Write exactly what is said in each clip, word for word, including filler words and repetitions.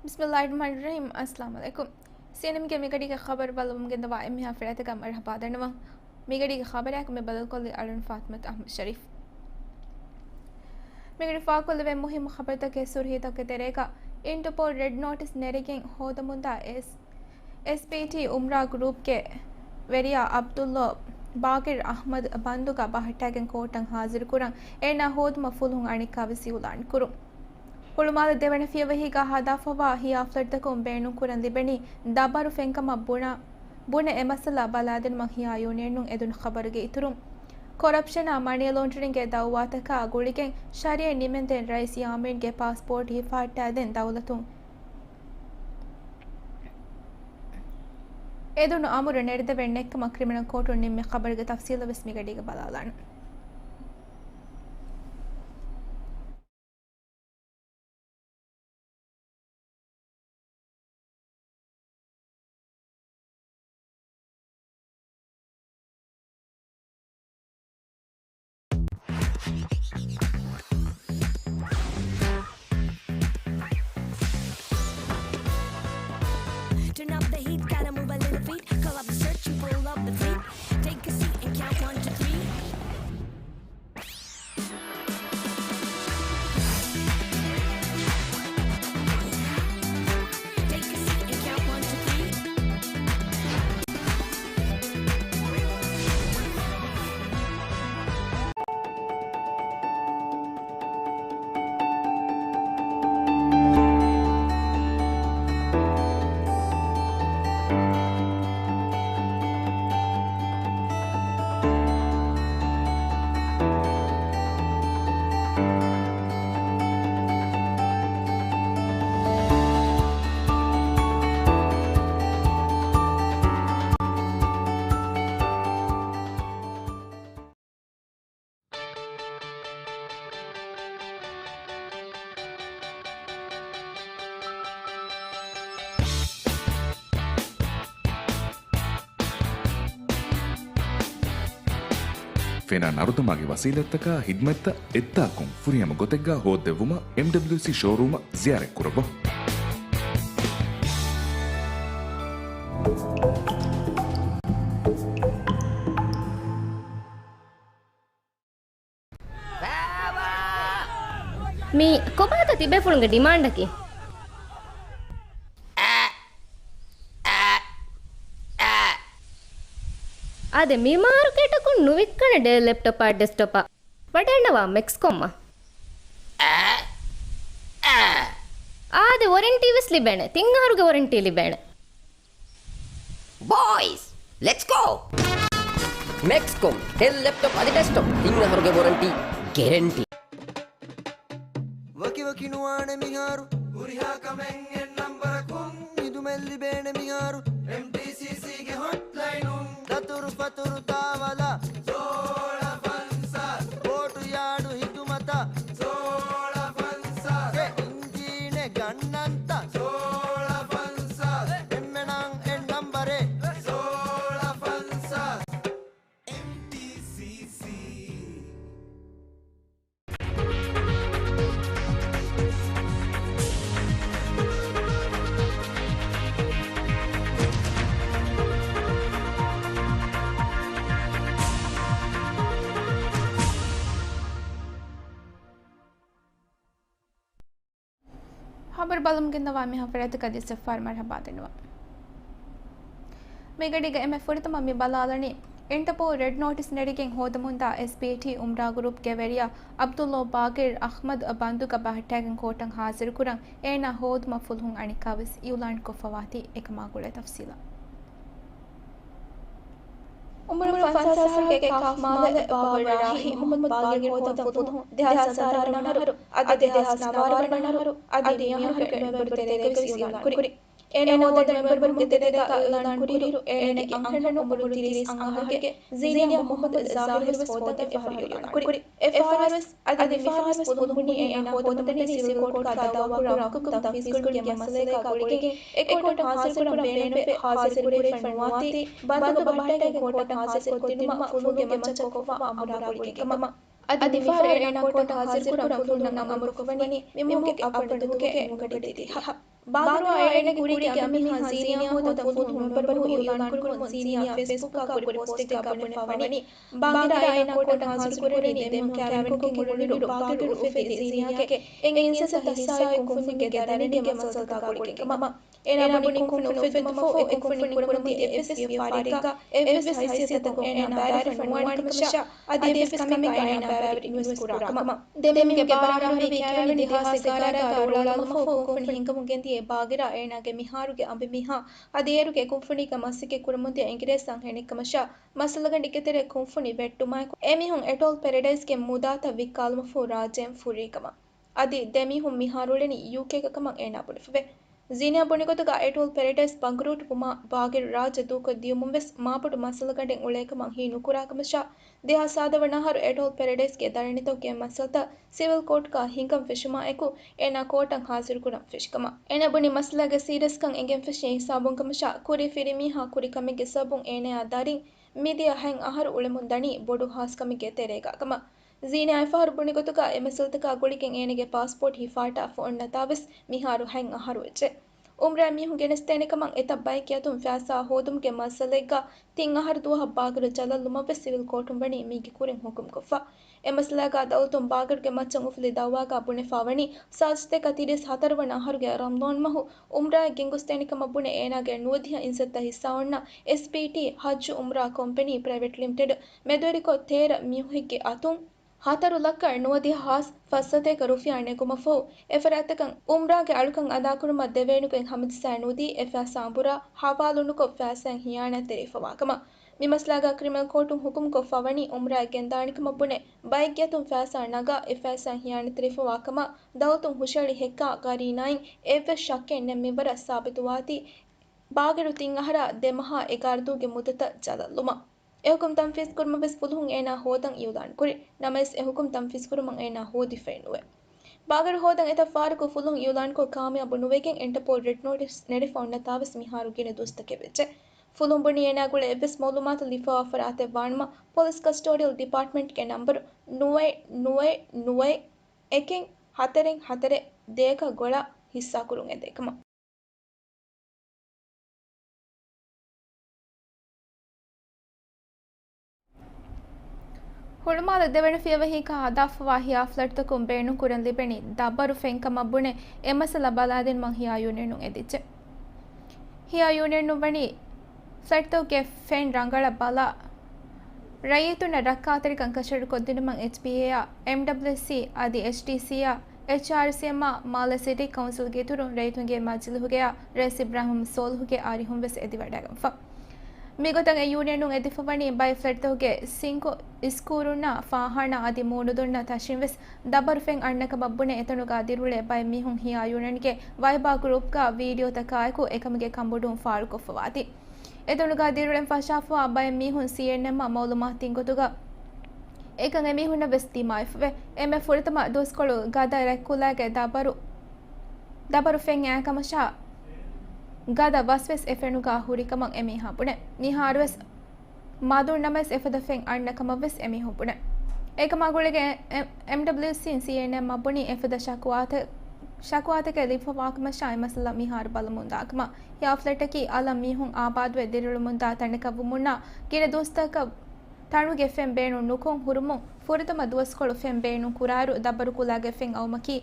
ބިސްމިއްލާހިއްރަޙްމާނިއްރަޙީމް. އައްސަލާމު ޢަލައިކުމް. ސީއެންއެމްގެ މިގަޑީގެ ޚަބަރު ބަލަމުން ގެންދަވާ އެންމެހާ ފަރާތަކަށް މަރުޙަބާ ދަންނަވަން. މިގަޑީގެ ޚަބަރާއެކު މި ބަދަލުކޮށްލީ އަޅުން ފާތިމަތު އަޙްމަދު ޝަރީފް. މިގަޑި ފާކޮށްލެވޭ މުހިއްމު ޚަބަރުތަކެއް ސުރުހީތަކުގެ ތެރޭގަ. އިންޓަޕޯލް ރެޑް ނޯޓިސް ނެރެގެން ހޯދަމުންދާ އެސް، އެސްޕީޓީ އުމްރާ ގްރޫޕްގެ ވެރިޔާ ޢަބްދުﷲ ބާޤިރް އަޙްމަދު ބަންދުގަ ބަހައްޓާގެން ކޯޓަށް ހާޒިރުކުރަން އޭނާ ހޯދުމަށް ފުލުހުން އަނެއްކާވެސް އިޢުލާން ކުރުން. ހުޅުމާލެ ދެވަނަ ފިޔަވަހީގަ ހަދާފަވާ ހިޔާ ފްލެޓްތަކުން ބޭނުންކުރަން ލިބެނީ ދަބަރު ފެންކަމަށް ބުނާ، ބުނެ އެ މައްސަލަ ބަލާދިނުމަށް ހިޔާ ޔޫނިއަނުން އެދުނު ޚަބަރުގެ އިތުރުން، ކޮރަޕްޝަނާ މަނީ ލޯންޑްރިންގގެ ދައުވާތަކާ ގުޅިގެން ޝަރީއަތް ނިމެންދެން ރައީސް ޔާމީންގެ ޕާސްޕޯޓް ހިފަހައްޓާދޭން ދައުލަތުން އެދުނު އަމުރު ނެރެދެވެން ނެތްކަމަށް ކްރިމިނަލް ކޯޓުން ނިންމި ޚަބަރުގެ ތަފްސީލަށް ވެސް މިގަޑީގަ ބަލާލާނަން. Turn up the heat, gotta move a little feet. Call up the search and pull up the fleet. Take a seat and count one, two, three. ފެނާ ނަރުދަމާގެ ވަސީލަތްތަކާ ހިދްމަތްތައް އެއްދާކުން ފުރިހަމަ ގޮތެއްގާ ހޯއްދެއްވުމަށް އެމްޑަބްލިއުސީ ޝޯރޫމަށް ޒިޔާރަތްކުރައްވާ. މީ ކޮބާތަ ތިބޭފުޅުންގެ ޑިމާންޑަކީ؟ އާދެ، މި މާރުކޭޓަކުން ނުވިއްކަނެ ޑެލް ލެޕްޓޮޕާ ޑެސްކްޓޮޕާ. ވަޑައިގަންނަވާ މެކްސްކޮމްއަށް. އާދެ، ވޮރެންޓީ ވެސް ލިބޭނެ. ތިން އަހަރުގެ ވޮރެންޓީ ލިބޭނެ. ބޯއިޒް، ލެޓްސް ގޯ! މެކްސްކޮމް، ޑެލް ލެޕްޓޮޕް އަދި ޑެސްކްޓޮޕް ތިން އަހަރުގެ ވޮރަންޓީ ގެރެންޓީ. ވަކިވަކި ނުވާނެ މިހާރު، ހުރިހާ ކަމެއް އެއް ނަންބަރަކުން. ހިދުމަތް ލިބޭނެ މިހާރު، އެމްޓީސީސީގެ ހޮޓްލައިނުން. ދަތުރު ފަތުރު ތާވަލަށް، ސޯޅަ ފަންސާސް. ބޯޓު ޔާޑު ހިދުމަތަށް، ސޯޅަ ފަންސާސް. އެ އިންޖީނެއް ގަންނަންތަ؟ ސޯޅަ ފަންސާސް. އެންމެނަށް އެއް ނަންބަރެއް، ސޯޅަ ފަންސާސް. އެމްޓީސީސީ. ޚަބަރު ބަލަމުންގެންދަވާ މިހާ ފަރާތަކަށް އިސްތިފާރު މަރުޙަބާ ދެންނެވަން. މިގަޑީގަ އެންމެ ފުރަތަމަ މި ބަލާލަނީ، އިންޓަޕޯލް ރެޑް ނޯޓިސް ނެރިގެން ހޯދަމުންދާ އެސްޕީޓީ އުމްރާ ގްރޫޕްގެ ވެރިޔާ ޢަބްދުﷲ ބާޤިރް އަޙްމަދު ބަންދުގަ ބަހައްޓާގެން ކޯޓަށް ހާޒިރުކުރަން އޭނާ ހޯދުމަށް ފުލުހުން އަނެއްކާވެސް އިޢުލާންކޮށްފަވާތީ އެކަމާ ގުޅޭ ތަފްސީލަށް. އުމުރުން ފަންސާސް އަހަރުގެ ކާފަ މާލެ ބާވަޅު ރާހި މުޙައްމަދު ބާގިރް ހޯދަން ފުލުހުން ދެހާސް ހަތަރު ވަނަ އަހަރު އަދި ދެހާސް ނަވާރަ ވަނަ އަހަރު އަދި މިއަހަރުގެ ނޮވެމްބަރު ތެރޭގަ ވެސް އިޢުލާން ކުރި. އޭނާ ހޯދަން ނޮވެމްބަރު މަހުގެ ތެރޭގަ އިޢުލާން ކުރިއިރު، އޭނާގެ އަންހެނުން އުމުރު ތިރީސް އަށް އަހަރުގެ ޒީނިޔާ މުޙައްމަދު ޒާހިރު ވެސް ހޯދަން އެފަހަރު އިޢުލާން ކުރި. އެފަހަރުވެސް އަދި މިފަހަރުވެސް ފުލުހުން އޭނާ ހޯދަމުންދަނީ ސިވިލް ކޯޑްގަ ދައުވާކުރާ ހުކުމް ތަންފީޒްކުރުމުގެ މައްސަލައެއްގަ ގުޅިގެން އެ ކޯޓަށް ހާޒިރުކުރަން ބޭނުންވެ ހާޒިރުކުރެވިފައި ނުވާތީ، ބަންދުގަ ބަހައްޓާގެން ކޯޓަށް ހާޒިރުކޮށްދިނުމަށް ފުލުހުންގެ މައްޗަށް ކޮށްފަވާ އަމުރާ ގުޅިގެން ކަމަށް. އަދި މިފަހަރު އޭނާ ކޯޓަށް ހާޒިރުކުރަން ފުލުހުންނަށް އަމުރުކުރެވެނީ މި މަހުގެ އަށް ވަނަ ދުވަހުގެ ނުވަ ގަޑި ދިހަ. ބާގިރުއާ އޭނަގެ ކުރީގެ އަނބިމީހާ ޒީނިޔާ ހޯދަން ފުލުހުން ނޮވެމްބަރު މަހު އިއުލާން ކުރުމުން ޒީނިޔާ ފޭސްބުކާ ކުރި ޕޯސްޓެއްގަ ބުނެފަ ވަނީ، ބާގިރާ އޭނާ ކޯޓަށް ހާޒިރުކުރަނީ ދެމީހުން ކައިވެނިކޮށްގެން އުޅުނުއިރު، ބާގިރު އުފެދި ޒީނިޔާގެ އެންގެ އިންސައްތަ ހިއްސާއި ކުންފުނީގެ ދަރަނިގެ މައްސަލަތަކާ ގުޅިގެން ކަމަށް. އޭނާ ބުނި ކުންފުނި އުފެއްދުމަށްފަހު އެ ކުންފުނި ކުރަމުންދިޔަ އެއްވެސް ވިޔަފާރިއެއްގަ އެއްވެސް ހައިސިއްޔަތަކުން އޭނާ ބައިވެރިވެ ނުވާނެ ކަމަށާ، އަދި އެއްވެސް ކަމެއްގަ އޭނާ ބައިވެރި ނުވެސް ކުރާ ކަމަށް. ދެމީހުންގެ ބާރާ ހުރީ ކައިވެނި ދެހާސް އެގާރައިގަ ރޯޅަލުމަށްފަހު ކުންފުނި ހިނގަމުން ގެންދިޔަ ބާގިރާ އޭނާގެ މިހާރުގެ އަނބިމީހާ އަދި އޭރުގެ ކުންފުނީގަ މަސައްކަތް ކުރަމުންދިޔަ އެނގިރޭ ސަންހެނެއްކަމަށާ، މައްސަލަގަނޑެއްގެ ތެރޭ ކުންފުނި ވެއްޓުމާއެކު، އެމީހުން އެޓޯލް ޕެރެޑައިސްގެ މުދާތައް ވިއްކާލުމަށްފަހު ރާއްޖެއިން ފުރީ ކަމަށް. އަދި ދެމީހުން މިހާރު އުޅެނީ ޔޫކޭގަ ކަމަށް އޭނާ ބުނެފަވޭ. ޒީނިޔާ ބުނިގޮތުގަ އެޓޯލް ޕެރެޑައިސް ބަނގުރޫޓުވުމާ ބާގިރު ރާއްޖެ ދޫކޮށް ދިޔުމުން ވެސް މާބޮޑު މައްސަލަގަނޑެއް އުޅޭކަމަށް ހީ ނުކުރާކަމަށާ، ދެހާސް ސާދަ ވަނަ އަހަރު އެޓޯލް ޕެރެޑައިސްގެ ދަރަނިތަކުގެ މައްސަލަތައް ސިވިލް ކޯޓްގަ ހިނގަން ފެށުމާއެކު، އޭނާ ކޯޓަށް ހާޒިރުކުރަން ފެށިކަމަށް. އޭނާ ބުނި މައްސަލާގެ ސީރިއަސްކަން އެނގެން ފެށީ ހިސާބުން ކަމަށާ، ކުރީ ފިރިމީހާ ކުރި ކަމެއްގެ ސަބަބުން އޭނާއާ ދަރިން މިދިޔަ ހަތް އަހަރު އުޅެމުން ދަނީ ބޮޑު ހާސްކަމެއްގެ ތެރޭގަ ކަމަށް. ޒީނިޔާ އެފްއާއާރު ބުނި ގޮތުގަ އެ މައްސަލަތަކާ ގުޅިގެން އޭނާގެ ޕާސްޕޯޓް ހިފާއްޓާފަ އޮންނަތާވެސް މިހާރު ހަތް އަހަރު ވެއްޖެ. އުމްރާ މީހުން ގެނެސްދޭނެ ކަމަށް އެތައް ބައެއްގެ އަތުން ފައިސާ ހޯދުމުގެ މައްސަލައެއްގަ ތިން އަހަރު ދުވަހަށް ބާގިރު ޖަލަށްލުމަށްވެސް ސިވިލް ކޯޓުން ވަނީ މީގެ ކުރިން ހުކުމްކޮށްފަ. އެ މައްސަލާގަ ދައުލަތުން ބާގިރުގެ މައްޗަށް އުފުލި ދައުވާގަ ބުނެފަ ވަނީ، ސާދަ ސަތޭކަ ތިރީސް ހަތަރު ވަނަ އަހަރުގެ ރަމަޟާން މަހު އުމްރާއަށް ގެންގޮސްދޭނެ ކަމަށް ބުނެ އޭނާގެ ނުވަދިހަ އިންސައްތަ ހިއްސާ އޮންނަ އެސްޕީޓީ ހައްޖު އުމްރާ ކޮމްޕެނީ ޕްރައިވެޓް ލިމިޓެޑް މެދުވެރިކޮށް ތޭރަ މީހުހެއްގެ އަތުން ހަތަރު ލައްކަ ނުވަދިހަ ހާސް ފަސް ސަތޭކަ ރުފިޔާ ނެގުމަށްފަހު، އެފަރާތްތަކަށް އުމްރާގެ އަޅުކަން އަދާކުރުމަށް ދެވޭނެގޮތް ހަމަޖައްސާ ނުދީ، އެ ފައިސާ އަނބުރާ ހަވާލުނުކޮށް ފައިސާއިން ހިޔާނާތްތެރިފަވާކަމަށް. މި މައްސަލާގަ ކްރިމިނަލް ކޯޓުން ހުކުމްކޮށްފަ ވަނީ އުމްރާއަށް ގެންދާނެކަމަށް ބުނެ، ބައެއްގެ އަތުން ފައިސާ ނަގާ، އެ ފައިސާއިން ހިޔާނާތްތެރިފަވާކަމަށް ދައުލަތުން ހުށަހެޅި ހެއްކާ ގަރީނާއިން އެއްވެސް ޝައްކެއް ނެތް މިންވަރަށް ސާބިތުވާތީ، ބާގިރު ތިން އަހަރާ ދެ މަހާ އެގާރަ ދުވަހުގެ މުއްދަތަށް ޖަލަށްލުމަށް. އެ ހުކުމް ތަންފީޒްކުރުމަށް ވެސް ފުލުހުން އޭނާ ހޯދަން އިއުލާން ކުރި. ނަމަވެސް އެ ހުކުމް ތަންފީޒްކުރުމަށް އޭނާ ހޯދިފައެއް ނުވޭ. ބާގަރު ހޯދަން އެތައް ފަހަރަކު ފުލުހުން އިއުލާންކޮށް ކާމިޔާބު ނުވެގެން އިންޓަޕޯލް ރެޑް ނޯޓިސް ނެރެފަ އޮންނަތާވެސް މިހާރު ގިނަ ދުވަސްތަކެއް ވެއްޖެ. ފުލުހުން ބުނީ އޭނާ ގުޅޭ އެއްވެސް މައުލޫމާތު ލިބިފަވާ ފަރާތެއް ވާނަމަ، ޕޮލިސް ކަސްޓޯޑިއަލް ޑިޕާޓްމަންޓްގެ ނަންބަރު ނުވައެއް ނުވައެއް ނުވައެއް އެކެއް ހަތަރެއް ހަތަރެއް ދޭކަ ގޮޅަށް ހިއްސާކުރުން އެދޭ ކަމަށް. ހުޅުމާލެ ދެވަނަ ފިޔަވަހީގަ ހަދާފަވާ ހިޔާ ފްލެޓްތަކުން ބޭނުންކުރަން ލިބެނީ ދަބަރު ފެން ކަމަށް ބުނެ، އެ މައްސަލަ ބަލާދިނުމަށް ހިޔާ ޔޫނިއަނުން އެދިއްޖެ. ހިޔާ ޔޫނިއަނުން ވަނީ ފްލެޓްތަކުގެ ފެން ރަނގަޅަށް ބަލާ، ރައްޔިތުންނަށް ރައްކާތެރިކަން ކަށަވަރުކޮށްދިނުމަށް އެޗްޕީއޭއާ، އެމްޑަބްލިއުސީ އަދި އެޗްޑީސީއާ، އެޗްއާރްސީއެމްއާ، މާލެ ސިޓީ ކައުންސިލްގެ އިތުރުން ރައްޔިތުންގެ މަޖިލީހުގެއާ ރައީސް އިބްރާހިމް ސޯލިހުގެ އަރިހުން ވެސް އެދިވަޑައިގަންފަ. މިގޮތަށް އެ ޔޫނިއަނުން އެދިފަވަނީ ބައެއް ފްލެޓްތަކުގެ ސިންކު، އިސްކޫރުންނާ ފާޚާނާ އަދި މޫނުދޮންނަ ތަށިން ވެސް ދަބަރު ފެން އަންނަ ކަމަށް ބުނެ، އެތަނުގަ ދިރިއުޅޭ ބައެއް މީހުން ހިޔާ ޔޫނިއަންގެ ވައިބާ ގްރޫޕްގަ ވީޑިއޯތަކާއެކު އެކަމުގެ ކަންބޮޑުވުން ފާޅުކޮށްފަވާތީ. އެތަނުގަ ދިރިއުޅެން ފަށާފަވާ ބައެއް މީހުން ސީއެންއެމްއަށް މައުލޫމާތު ދިން ގޮތުގަ އެކަން އެމީހުންނަށް ވެސް ދިމާވެފަވޭ. އެންމެ ފުރަތަމަ ދުވަސްކޮޅު ގަދަ ރަތްކުލައިގެ ދަބަރު، ދަބަރު ފެން އައި ކަމަށާ، ގަދަ ވަސް ވެސް އެ ފެނުގަ ހުރި ކަމަށް އެމީހާ ބުނޭ. މިހާރު ވެސް މަދުން ނަމަވެސް އެފަދަ ފެން އަންނަ ކަމަށް ވެސް އެމީހުން ބުނޭ. އެކަމާ ގުޅިގެން އެ-، އެމްޑަބްލިއުސީން ސީއެންއެމްއަށް ބުނީ އެފަދަ ޝަކުވާތަ-، ޝަކުވާތަކެއް ލިބިފަވާކަމަށާ އެ މައްސަލަ މިހާރު ބަލަމުންދާކަމަށް. ހިޔާ ފްލެޓަކީ އަލަށް މީހުން އާބާދުވެ ދިރިއުޅެމުންދާ ތަނަކަށް ވުމުންނާ ގިނަ ދުވަސްތަކަށް ތަނުގެ ފެން ބޭނުން ނުކޮށް ހުރުމުން ފުރަތަމަ ދުވަސްކޮޅު ފެން ބޭނުން ކުރާއިރު ދަބަރު ކުލައިގެ ފެން އައުމަކީ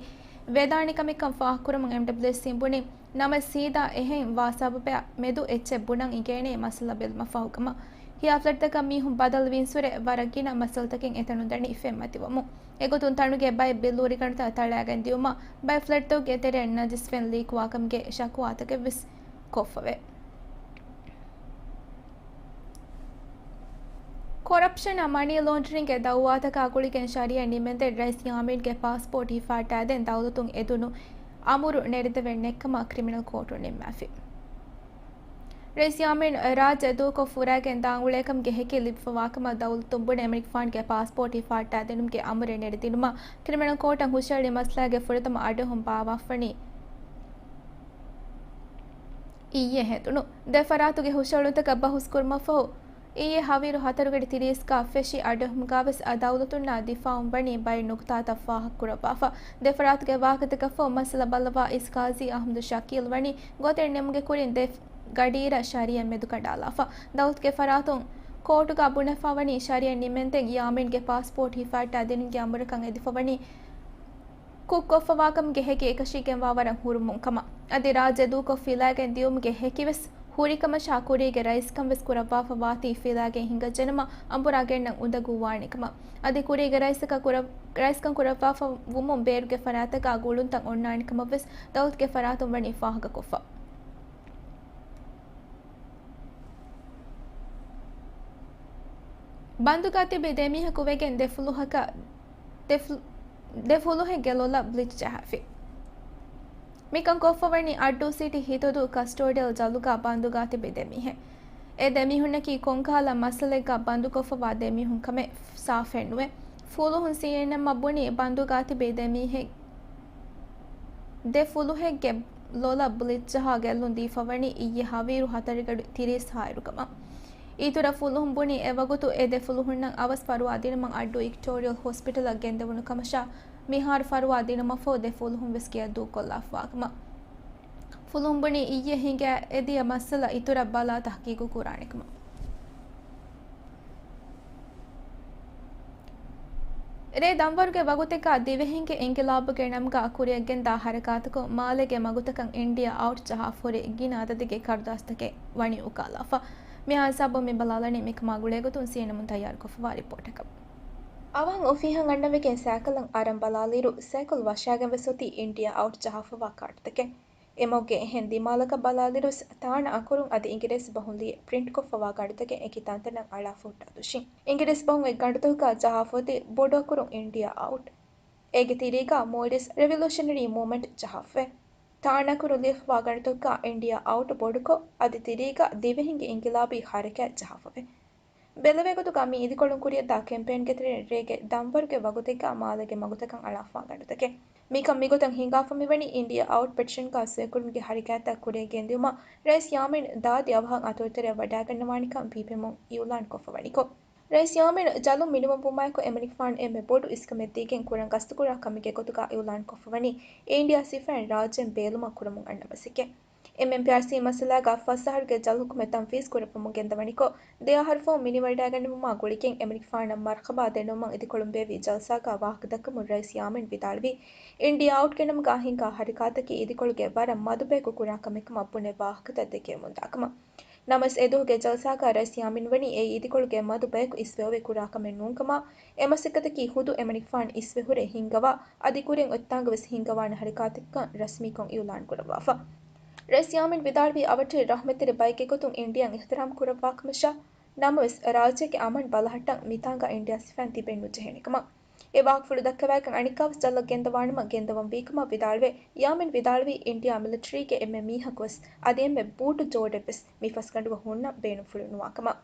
ވެދާނެ ކަމެއްކަން ފާހަގަކުރަމުން އެމްޑަބްލިއުސީން ބުނި ނަމަ ސީދާ އެހެން ވާ ސަބަބެއް މެދު އެއްޗެއް ބުނަން އިނގޭނެ މައްސަލަ ބެލުމަށް ފަހު ކަމަށް. ހިޔާ ފްލެޓްތަކަށް މީހުން ބަދަލުވީންސުރެ ވަރަށް ގިނަ މައްސަލަތަކެއް އެތަނުން ދަނީ ފެންމަތިވަމުން. އެގޮތުން ތަނުގެ ބައެއް ބިއްލޫ ރިގަނޑުތައް ތަޅައިގެން ދިއުމަށް ބައެއް ފްލެޓްތަކުގެ ތެރެއިން ނަޖިސް ފެން ލީކުވާކަމުގެ ޝަކުވާތަކެއް ވެސް ކޮށްފަވޭ. ކޮރަޕްޝަނާ މަނީ ލޯންޑްރިންގގެ ދައުވާތަކާ ގުޅިގެން ޝަރީއަތް ނިމެންދެން ރައީސް ޔާމީންގެ ޕާސްޕޯޓް ހިފާއްޓާދޭން ދައުލަތުން އެދުނު އަމުރު ނެރެދެވެން ނެތްކަމަށް ކްރިމިނަލް ކޯޓުން ނިންމާފި. ރައީސް ޔާމީން ރާއްޖެ ދޫކޮށް ފުރައިގެން ދާން އުޅޭކަމުގެ ހެކި ލިބިފަވާކަމަށް ދައުލަތުން ބުނެ އަމިރިކާގެ ޕާސްޕޯޓް ހިފާއްޓާދިނުމުގެ އަމުރެއް ނެރެދިނުމަށް ކްރިމިނަލް ކޯޓަށް ހުށަހެޅި މައްސަލާގެ ފުރަތަމަ އަޑުއެހުން ބާއްވާފަވަނީ އިއްޔެ ހެނދުނު. ދެ ފަރާތުގެ ހުށަހެޅުންތަކަށް ބަހުސް ކުރުމަށްފަހު، އިއްޔެ ހަވީރު ހަތަރުގަޑި ތިރީސްގަ ފެށި އަޑުއެހުމުގަވެސް އަ ދައުލަތުންނާ ދިފާއުން ވަނީ ބައެއް ނުކުތާތައް ފާހަގަކުރައްވާފަ. ދެފަރާތުގެ ވާހަކަތަކަށްފަހު މައްސަލަ ބައްލަވާ އިސް ޤާޟީ އަޙްމަދު ޝަކީލް ވަނީ ގޮތެއް ނިމުމުގެ ކުރިން ދެ ގަޑިއިރަށް ޝަރީއަތް މެދުކަނޑާލާފަ. ދައުލަތުގެ ފަރާތުން ކޯޓުގަ ބުނެފަ ވަނީ ޝަރީއަތް ނިމެންދެން ޔާމީންގެ ޕާސްޕޯޓް ހިފައައްޓާ ދިނުމުގެ އަމުރަކަށް އެދިފަ ވަނީ ކުށްކޮށްފަވާކަމުގެ ހެކި އެކަށީގެންވާ ވަރަށް ހުރުމުން ކަމަށް. އަދި ރާއްޖެ ދޫކޮށް ފިލާގެން ދިޔުމުގެ ހެކިވެސް ހުރިކަމަށާ ކުރީގެ ރައީސްކަން ވެސް ކުރައްވާފަ ވާތީ ފިލާގެން ހިނގައްޖެނަމަ އަނބުރާ ގެންނަން އުނދަގޫވާނެ ކަމަށް. އަދި ކުރީގެ ރައީސަކަށް ކުރަ-، ރައީސްކަން ކުރައްވާފަ ވުމުން ބޭރުގެ ފަރާތަކާ ގުޅުންތައް އޮންނާނެ ކަމަށް ވެސް ދައުލަތުގެ ފަރާތުން ވަނީ ފާހަގަކޮށްފަ. ބަންދުގަ ތިބި ދެ މީހަކު ވެގެން ދެ ފުލުހަކަށް ދެ ފު-، ދެ ފުލުހެއްގެ ލޮލަށް ބްލީޗް ޖަހާފި. މިކަން ކޮށްފަވަނީ އައްޑޫ ސިޓީ ހިތޮދޫ ކަސްޓޯޑިއަލް ޖަލުގަ ބަންދުގަ ތިބި ދެ މީހެއް. އެ ދެ މީހުންނަކީ ކޮންކަހަލަ މައްސަލައެއްގަ ބަންދުކޮށްފަވާ ދެ މީހުން ކަމެއް ސާފެއް ނުވޭ. ފުލުހުން ސީއެންއެމްއަށް ބުނީ ބަންދުގަ ތިބި ދެ މީހެއް، ދެ ފުލުހެއްގެ ލޮލަށް ބްލީޗް ޖަހާ ގެއްލުން ދީފަވަނީ އިއްޔެ ހަވީރު ހަތަރުގަޑި ތިރީސް ހާއިރު ކަމަށް. އިތުރަށް ފުލުހުން ބުނީ އެވަގުތު އެ ދެ ފުލުހުންނަށް އަވަސް ފަރުވާ ދިނުމަށް އައްޑޫ އިކްޓޯރިއަލް ހޮސްޕިޓަލަށް ގެންދެވުނު ކަމަށާ، މިހާރު ފަރުވާ ދިނުމަށްފަހު ދެ ފުލުހުން ވެސް ގެޔަށް ދޫކޮށްލާފަވާ ކަމަށް. ފުލުހުން ބުނީ އިއްޔެ ހިނގާ އެދިޔަ މައްސަލަ އިތުރަށް ބަލާ ތަހްޤީޤު ކުރާނެ ކަމަށް. ރޭ ދަންވަރުގެ ވަގުތެއްގަ ދިވެހިންގެ އިންޤިލާބުގެ ނަމުގަ ކުރިއަށްގެންދާ ހަރަކާތަކުން މާލޭގެ މަގުތަކަށް އިންޑިއާ އައުޓް ޖަހާފަ ހުރި ގިނަ އަދަދެއްގެ ކަރުދާސްތަކެއް ވަނީ އުކާލާފަ. މި ހިސާބުން މި ބަލާލަނީ މިކަމާ ގުޅޭގޮތުން ސީއެންއެމުން ތައްޔާރުކޮށްފަވާ ރިޕޯޓަކަށް. އަވަހަށް އޮފީހަށް އަންނަވެގެން ސައިކަލަށް އަރަން ބަލާލިއިރު، ސައިކަލް ވަށާގެން ވެސް އޮތީ އިންޑިއާ އައުޓް ޖަހާފަވާ ކާޑުތަކެއް. އެމަގުގެ އެހެން ދިމާލަކަށް ބަލާލިއިރު ތާނަ އަކުރުން އަދި އިނގިރޭސި ބަހުން ލިޔެ ޕްރިންޓްކޮށްފަވާ ގަނޑުތަކެއް އެކި ތަންތަނަށް އަޅާފަ ހުއްޓާ ދުށިން. އިނގިރޭސި ބަހުން އެ ގަނޑުތަކުގަ ޖަހާފަ އޮތީ ބޮޑު އަކުރުން އިންޑިއާ އައުޓް. އޭގެ ތިރީގަ މޯލްޑިވްސް ރެވިއުލޫޝަނަރީ މޫވްމަންޓް ޖަހާފަވޭ. ތާނަ އަކުރުން ލިޔެފަވާ ގަނޑުތަކުގަ އިންޑިއާ އައުޓް ބޮޑުކޮށް، އަދި ތިރީގަ ދިވެހިންގެ އިންޤިލާބީ ހަރަކާތް ޖަހާފަވޭ. ބެލެވޭގޮތުގަ މި އިދިކޮޅުން ކުރިއަށްދާ ކެމްޕޭންގެ ތެރެއިން ރޭގެ ދަންވަރުގެ ވަގުތެއްގަ މާލޭގެ މަގުތަކަށް އަޅާފަވާ ގަނޑުތަކެއް. މިކަން މިގޮތަށް ހިނގާފަ މިވަނީ އިންޑިއާ އައުޓް ޕެޓިޝަންގަ ސޮއިކުރުމުގެ ހަރަކާތްތައް ކުރިއަށް ގެންދިއުމަށް ރައީސް ޔާމީން ދާދި އަވަހަށް އަތޮޅުތެރެއަށް ވަޑައިގަންނަވާނެކަން ޕީޕީއެމުން އިއުލާން ކޮށްފަ ވަނިކޮށް، ރައީސް ޔާމީން ޖަލުން މިނިވަންވުމާއެކު އެމަނިކުފާނު އެންމެ ބޮޑު އިސްކަމެއް ދީގެން ކުރަން ގަސްތުކުރާ ކަމެއްގެ ގޮތުގަ އިއުލާން ކޮށްފަ ވަނީ އިންޑިއާ ސިފައިން ރާއްޖޭން ބޭލުމަށް ކުރަމުން އަންނަ މަސައްކަތް. އެމްއެމްޕީއާރްސީ މައްސަލާގަ ފަސް އަހަރުގެ ޖަލް ހުކުމެއް ތަންފީޒް ކުރައްވަމުން ގެންދަވަނިކޮށް، ދެ އަހަރު ފަހު މިނިވަޑައިގަނެވުމާ ގުޅިގެން އެމަނިކުފާނަށް މަރްހަބާ ދެންނެވުމަށް އިދިކޮޅުން ބޭއްވި ޖަލްސާގަ ވާހަކަ ދައްކަމުން ރައީސް ޔާމީން ވިދާޅުވީ، އިންޑިއާ އައުޓްގެ ނަމުގަ ހިނގާ ހަރަކާތަކީ އިދިކޮޅުގެ ވަރަށް މަދު ބަޔަކު ކުރާ ކަމެއް ކަމަށް ބުނެ ވާހަކަތައް ދެކެވެމުންދާ ކަމަށް. ނަމަވެސް އެދުވަހުގެ ޖަލްސާގަ ރައީސް ޔާމީން ވަނީ އެއީ އިދިކޮޅުގެ މަދު ބަޔަކު އިސްވެއޮވެ ކުރާ ކަމެއް ނޫންކަމާ، އެ މަސައްކަތަކީ ހުދު އެމަނިކުފާނު އިސްވެ ހުރެ ހިންގަވާ، އަދި ކުރިން އޮތްތާނގަ ވެސް ހިންގަވާނެ ހަރަކާތެއްކަން ރަސްމީކޮށް އިއުލާން ކުރައްވާފަ. ރައީސް ޔާމީން ވިދާޅުވީ އަވަށްޓެރި ރަޙްމަތްތެރި ބައެއްގެ ގޮތުން އިންޑިއާއަށް އިޙްތިރާމް ކުރައްވާ ކަމަށާ، ނަމަވެސް ރާއްޖޭގެ އަމަން ބަލަހައްޓަން މިތާނގަ އިންޑިއާ ސިފައިން ތިބެން ނުޖެހޭނެ ކަމަށް. އެ ވާހަކަފުޅު ދައްކަވާގެން އަނެއްކާވެސް ޖަލަށް ގެންދަވާނަމަ ގެންދަވަން ވީކަމަށް ވިދާޅުވެ، ޔާމީން ވިދާޅުވީ އިންޑިއާ މިލިޓަރީގެ އެންމެ މީހަކުވެސް އަދި އެންމެ ބޫޓު ޖޯޑެއްވެސް މި ފަސްގަނޑުގަ ހުންނަން ބޭނުންފުޅު ނުވާ ކަމަށް.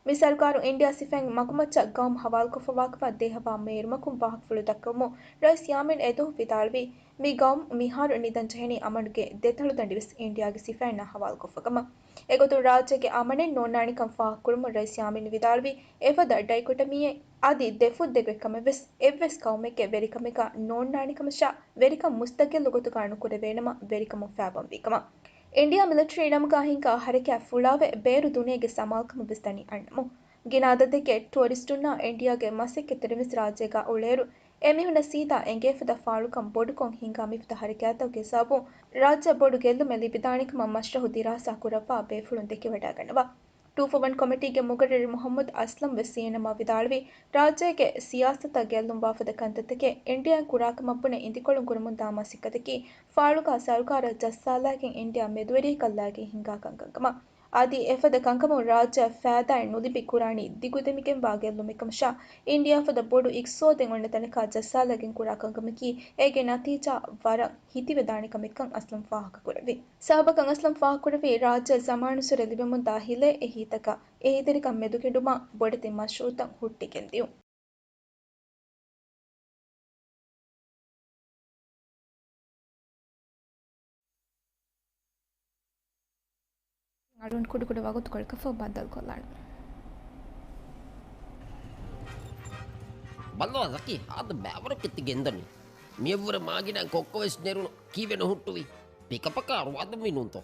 މި ސަރުކާރު އިންޑިއާ ސިފައިން މަގުމައްޗަށް ގައުމު ހަވާލުކޮށްފަވާކަމަށް ދޭހަވާ މޭރުމަކުން ވާހަކަފުޅު ދައްކަވަމުން ރައީސް ޔާމީން އެދުވަހު ވިދާޅުވީ، މި ގައުމު މިހާރު ނިދަން ޖެހެނީ އަމަނުގެ ދެތަޅުދަނޑިވެސް އިންޑިއާގެ ސިފައިންނާ ހަވާލުކޮށްފަ ކަމަށް. އެގޮތުން ރާއްޖޭގެ އަމަނެއް ނޯންނާނެކަން ފާހަގަކުރުމުން ރައީސް ޔާމީން ވިދާޅުވީ، އެފަދަ ޑައިކޮޓަމީއެއް އަދި ދެފުށްދެގޮތްކަމެއްވެސް އެއްވެސް ގައުމެއްގެ ވެރިކަމެއްގަ ނޯންނާނެކަމަށާ، ވެރިކަން މުސްތަގިއްލު ގޮތުގަ ނުކުރެވޭނަމަ ވެރިކަމުން ފައިބަންވީކަމަށް. އިންޑިއާ މިލިޓަރީ ނަމުގަ ހިންގާ ހަރަކާތް ފުޅާވެ، ބޭރު ދުނިޔޭގެ ސަމާލުކަމަށްވެސް ދަނީ އަންނަމުން. ގިނަ އަދަދެއްގެ ޓުއަރިސްޓުންނާ އިންޑިއާގެ މަސައްކަތްތެރިންވެސް ރާއްޖޭގަ އުޅޭއިރު، އެމީހުންނަށް ސީދާ އެނގޭ ފަދަ ފާޅުކަން ބޮޑުކޮށް ހިނގާ މިފަދަ ހަރަކާތްތަކުގެ ސަބަބުން ރާއްޖެއަށް ބޮޑު ގެއްލުމެއް ލިބިދާނެކަމަށް މަޝްރަހު ދިރާސާ ކުރައްވާ ބޭފުޅުން ދެކެވަޑައިގަންނަވާ. ޓޫ ފޯ ވަން ކޮމިޓީގެ މުގައްރަރު މުޙައްމަދު އަސްލަމް ވެސް ސީއެންއެމްއަށް ވިދާޅުވީ، ރާއްޖޭގެ ސިޔާސަތަށް ގެއްލުންވާފަދަ ކަންތައްތަކެއް އިންޑިއާއިން ކުރާކަމަށް ބުނެ އިދިކޮޅުން ކުރަމުންދާ މަސައްކަތަކީ ފާޅުގަ ސަރުކާރަށް ޖައްސާލައިގެން އިންޑިއާ މެދުވެރިއަކަށް ލައިގެން ހިނގާ ކަންކަންކަމަށް. އަދި އެފަދަ ކަންކަމުން ރާއްޖެއަށް ފައިދާއެއް ނުލިބި ކުރާނީ ދިގުދެމިގެންވާ ގެއްލުމެއްކަމަށާ، އިންޑިއާ ފަދަ ބޮޑު އިޤްތިޞާދެއް އޮންނަ ތަނަކަށް ޖައްސާލައިގެން ކުރާ ކަންކަމަކީ އޭގެ ނަތީޖާ ވަރަށް ހިތިވެދާނެ ކަމެއްކަން އަސްލަމް ފާހަގަކުރެއްވި. ސަބަބަކަށް އަސްލަމް ފާހަގަކުރެއްވީ، ރާއްޖެ ޒަމާނުއްސުރެ ލިބެމުންދާ ހިލޭ އެހީތަކަށް އެހީތެރިކަން މެދުކެނޑުމަށް ބޮޑެތި މަޝްރޫޢުތައް ހުއްޓިގެންދިޔުން. އަޅުން ކުޑަކުޑަ ވަގުތުކޮޅަކަށްފަހު ބައްދަލުކޮށްލާނަން. ބައްލަވާ ޒަކީ، ހާދަ ބައިވަރަކަށް ތި ގެންދަނީ. މިއަށްވުރެ މާގިނަ ކޮއްކޮ ވެސް ނެރުނު. ކީއްވެ ނުހުއްޓުވީ؟ ޕިކަޕަކާ ރުވާދުންވީ ނޫންތޯ؟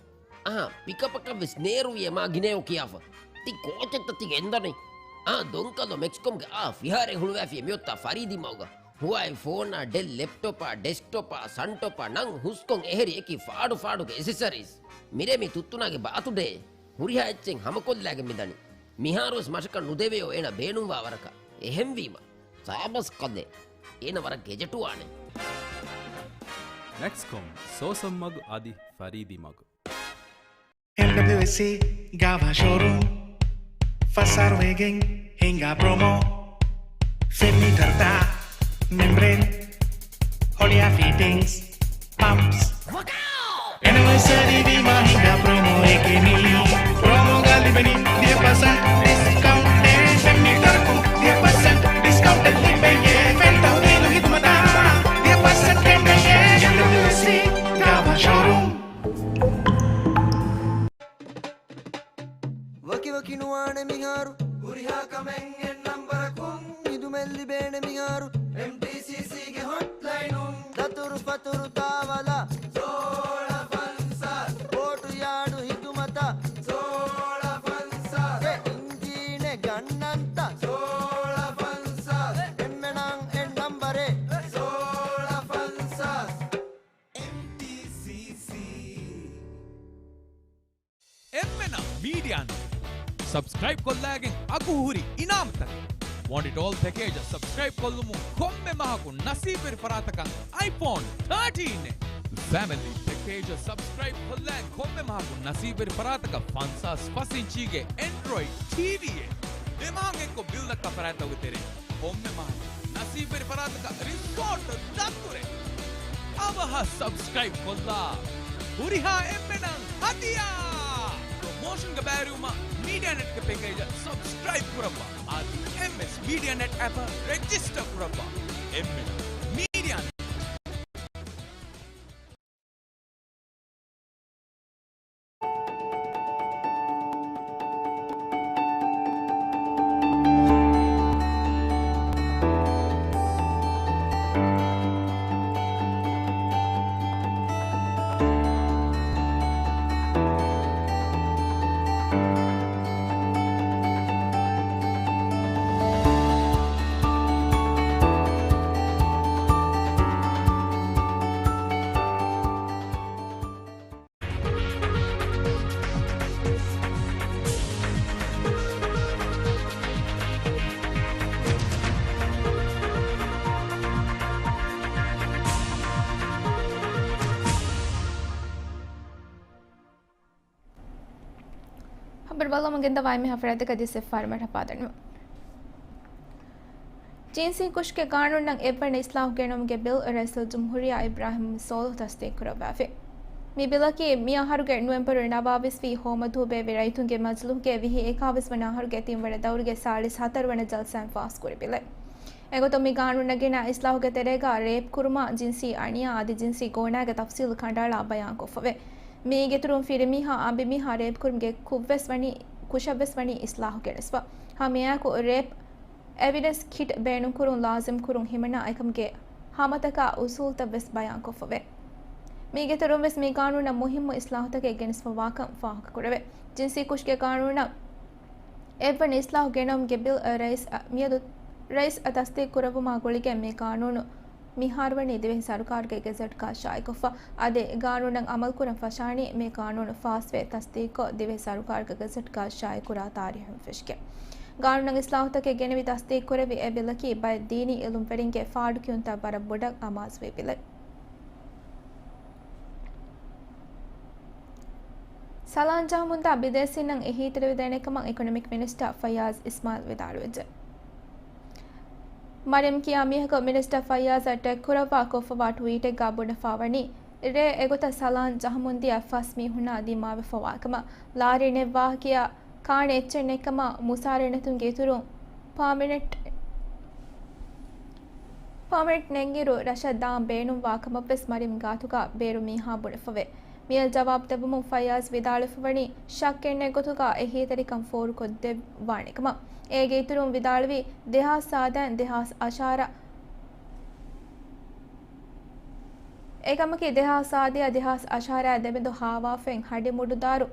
އަހާ، ޕިކަޕަކަށް ވެސް ނޭރުވިއޭ މާ ގިނައޯ ކިޔާފަ. ތި ކޯޗެއްތަ ތި ގެންދަނީ؟ އާ، ދޮންކަލޯ މެކްސްކޮމްގެ އާ ފިހާރައެއް ހުޅުވާފިޔޭ މިއޮތާ ފަރީދީ މަގުގަ. ހުވާއި ފޯނާ، ޑެލް ލެޕްޓޮޕާ، ޑެސްކްޓޮޕާ، ސަންޓޮޕާ ނަން ހުސްކޮށް އެހެރި އެކި ފާޑު ފާޑުގެ އެސެސަރީސް. މިރޭ މި ތުއްތުނާގެ ބާތުޑޭ. ހުރިހާ އެއްޗެއް ހަމަކޮށްލާގެން މިދަނީ. މިހާރުވެސް މަށަކަށް ނުދެވެޔޯ އޭނަ ބޭނުންވާ ވަރަކަށް. އެހެންވީމަ، ސާބަސް ކަލޭ. އޭނަ ވަރަށް ގެޖެޓުވާނެ. މެކްސްކޮމް، ސޯސަން މަގު އަދި ފަރީދީ މަގު. އެމްޑަބްލިއުއެސްސީ ގާވާ ޝޯރޫމް. ފަސް އަހަރު ވެގެން ހިނގާ ޕްރޮމޯ. ފެން މީޓަރުތައް، މެމްބްރޭން، ހޮޅިއާ ފިޓިންގްސް، ޕަމްޕްސް. އެނިވަރސަރީ ވީމާ ހިނގާ ޕްރޮމޯއެކޭ މީ. ޕްރޮމޯގަ ލިބެނީ ދިހަ ޕަސެންޓް ޑިސްކައުންޓެއް. ފެން މީޓަރަކުން ދިހަ ޕަސެންޓް ޑިސްކައުންޓެއް ލިބެޔޭ. ފެން ތަހުލީލު ހިދުމަތާ ދިހަ ޕަސެންޓް ކެނޑެޔޭ. އެމްޑަބްލިއުއެސްސީ ގާވާ ޝޯރޫމް. ވަކިވަކި ނުވާނެ މިހާރު. ހުރިހާ ކަމެއް އެއް ނަންބަރަކުން. ހިދުމަތް ލިބޭނެ މިހާރު. އެމްޓީސީސީގެ ހޮޓްލައިނުން. ދަތުރު ފަތުރު ތާވަލާ. ސޯޅަ ފަންސާސް. ބޯޓު ޔާޑު ހިދުމަތަށް. ސޯޅަ ފަންސާސް. އެ އިންޖީނެއް ގަންނަންތަ. ސޯޅަ ފަންސާސް. އެންމެނަށް އެއް ނަންބަރެއް. ސޯޅަ ފަންސާސް. އެމްޓީސީސީ. އެންމެނަށް މީޑިއާ ނެޓް ސަބްސްކްރައިބް ކޮށްލާގެން އަގު ހުރި އިނާމުތަކެއް. ވޯންޓް އިޓް އޯލް ޕެކޭޖަށް ސަބްސްކްރައިބް ކޮށްލުމުން ކޮންމެ މަހަކު ނަސީބުވެރި ފަރާތަކަށް އައިފޯން ތާޓީން އެއް. ފެމިލީ ޕެކޭޖަށް ސަބްސްކްރައިބް ކޮށްލާގެން ކޮންމެ މަހަކު ނަސީބުވެރި ފަރާތަކަށް ފަންސާސް ފަސް އިންޗީގެ އެންޑްރޮއިޑް ޓީވީއެއް. ދެ މަހަށް އެއްކޮށް ބިލް ދައްކާ ފަރާތްތަކުގެ ތެރެއިން ކޮންމެ މަހަކު ނަސީބުވެރި ފަރާތަކަށް ރިސޯޓް ދަތުރެއް. އަވަހަށް ސަބްސްކްރައިބް ކޮށްލާ. ހުރިހާ އެންމެނަށް ހަދިޔާ! ޕްރޮމޯޝަންގެ ބައިވެރިވުމަށް މީޑިއާ ނެޓްގެ ޕެކޭޖަށް ސަބްސްކްރައިބް ކުރައްވާ. އަދި އެމްއެސް މީޑިއާ ނެޓް އެޕަށް ރެޖިސްޓަރ ކުރައްވާ. އެންމެނަށް މީޑިއާ ނެޓް. ހަބަރު ބައްލަވަމުން ގެންދަވާ އެންމެހާ ފަރާތަކަށް ދިސް އެފް އާރް މަރުޙަބާ ދަންނަވަން. ޖިންސީ ކުށުގެ ގާނޫނަށް އެއްވަނަ އިސްލާހު ގެނައުމުގެ ބިލް ރައީސުލްޖުމްހޫރިއްޔާ އިބްރާހިމް ސޯލިހު ތަޞްދީޤުކުރައްވާފި. މި ބިލަކީ މި އަހަރުގެ ނޮވެމްބަރު ނަވާވީސްވީ ހޯމަދޫ ބޭއްވި ރައްޔިތުންގެ މަޖިލީހުގެ ވިހި އެކާވީސް ވަނަ އަހަރުގެ ތިން ވަނަ ދައުރުގެ ސާޅީސް ހަތަރު ވަނަ ޖަލްސާއިން ފާސްކުރި ބިލެއް. އެގޮތުން މި ގާނޫނަށް ގެނައި އިސްލާހުގެ ތެރޭގަ ރޭޕް ކުރުމާ، ޖިންސީ އަނިޔާ އަދި ޖިންސީ ގޯނާގެ ތަފްސީލު ކަނޑައަޅާ ބަޔާންކޮށްފަވޭ. މީގެއިތުރުން ފިރިމީހާ، އަނބިމީހާ ރޭޕް ކުރުމުގެ ކުށްވެސް ވަނީ، ކުށަށްވެސް ވަނީ އިސްލާހު ގެނެސްފަ. ހަމައެއާއެކު ރޭޕް އެވިޑެންސް ކިޓް ބޭނުންކުރުން ލާޒިމްކުރުން ހިމަނާ އެކަމުގެ ހަމަތަކާ އުސޫލުތައްވެސް ބަޔާންކޮށްފަވޭ. މީގެއިތުރުންވެސް މި ގާނޫނަށް މުހިއްމު އިސްލާހުތަކެއް ގެނެސްފަވާކަން ފާހަގަކުރެވޭ. ޖިންސީ ކުށުގެ ގާނޫނަށް އެއްވަނަ އިސްލާހު ގެނައުމުގެ ބިލް ރައީސް މިއަދު ރައީސް ތަޞްދީޤުކުރެއްވުމާ ގުޅިގެން މި ގާނޫނު މިހާރުވަނީ ދިވެހި ސަރުކާރުގެ ގެޒެޓްގަ ޝާއިޢުކޮށްފަ. އަދި ގާނޫނަށް އަމަލުކުރަން ފަށާނީ މި ގާނޫނު ފާސްވެ ތަޞްދީޤުކޮށް ދިވެހި ސަރުކާރުގެ ގެޒެޓްގަ ޝާއިޢުކުރާ ތާރީހުން ފެށިގެން. ގާނޫނަށް އިސްލާހުތަކެއް ގެނެވި ތަޞްދީޤުކުރެއްވި އެ ބިލަކީ ބައެއް ދީނީ އިލްމުވެރިންގެ ފާޑުކިޔުންތައް ވަރަށް ބޮޑަށް އަމާޒުވި ބިލެއް. ސަލާން ޖަހަމުންދާ ބިދޭސީންނަށް އެހީތެރިވެދޭނެ ކަމަށް އިކޮނޮމިކް މިނިސްޓަރ ފައްޔާޒް އިސްމާއިލް ވިދާޅުވެއްޖެ. މަރިޔަމް ކިޔާ މީހަކު މިނިސްޓަރ ފައްޔާޒަށް ޓެގްކުރައްވާ ކޮށްފަވާ ޓްވީޓެއްގަ ބުނެފާވަނީ، ރޭ އެގޮތަށް ސަލާން ޖަހަމުންދިޔަ ފަސް މީހުންނާ ދިމާވެފަވާ ކަމަށް. ލާރި ނެއްވާކިޔާ ކާނެ އެއްޗެއް ނެތްކަމަށް މުސާރަ ނެތުންގެ އިތުރުން ޕާމެނެޓް، ޕާމެނެޓް ނެތްއިރު ރަށަށް ދާން ބޭނުންވާ ކަމަށްވެސް މަރިޔަމް ގާތުގަ ބޭރު މީހާ ބުނެފަވޭ. މިއަށް ޖަވާބު ދެއްވުމުން ފައްޔާޒް ވިދާޅުވެފަވަނީ ޝައްކެއް ނެތް ގޮތުގަ އެހީތެރިކަން ފޯރުކޮށްދެއްވާނެ ކަމަށް. އޭގެ އިތުރުން ވިދާޅުވީ ދެހާސް ސާދައިން ދެހާސް އަށާރަ އެކަމަކީ ދެހާސް ސާދައާ ދެހާސް އަށާރައާ ދެމެދު ހާވާފައިން ހަޑި މުޑުދާރު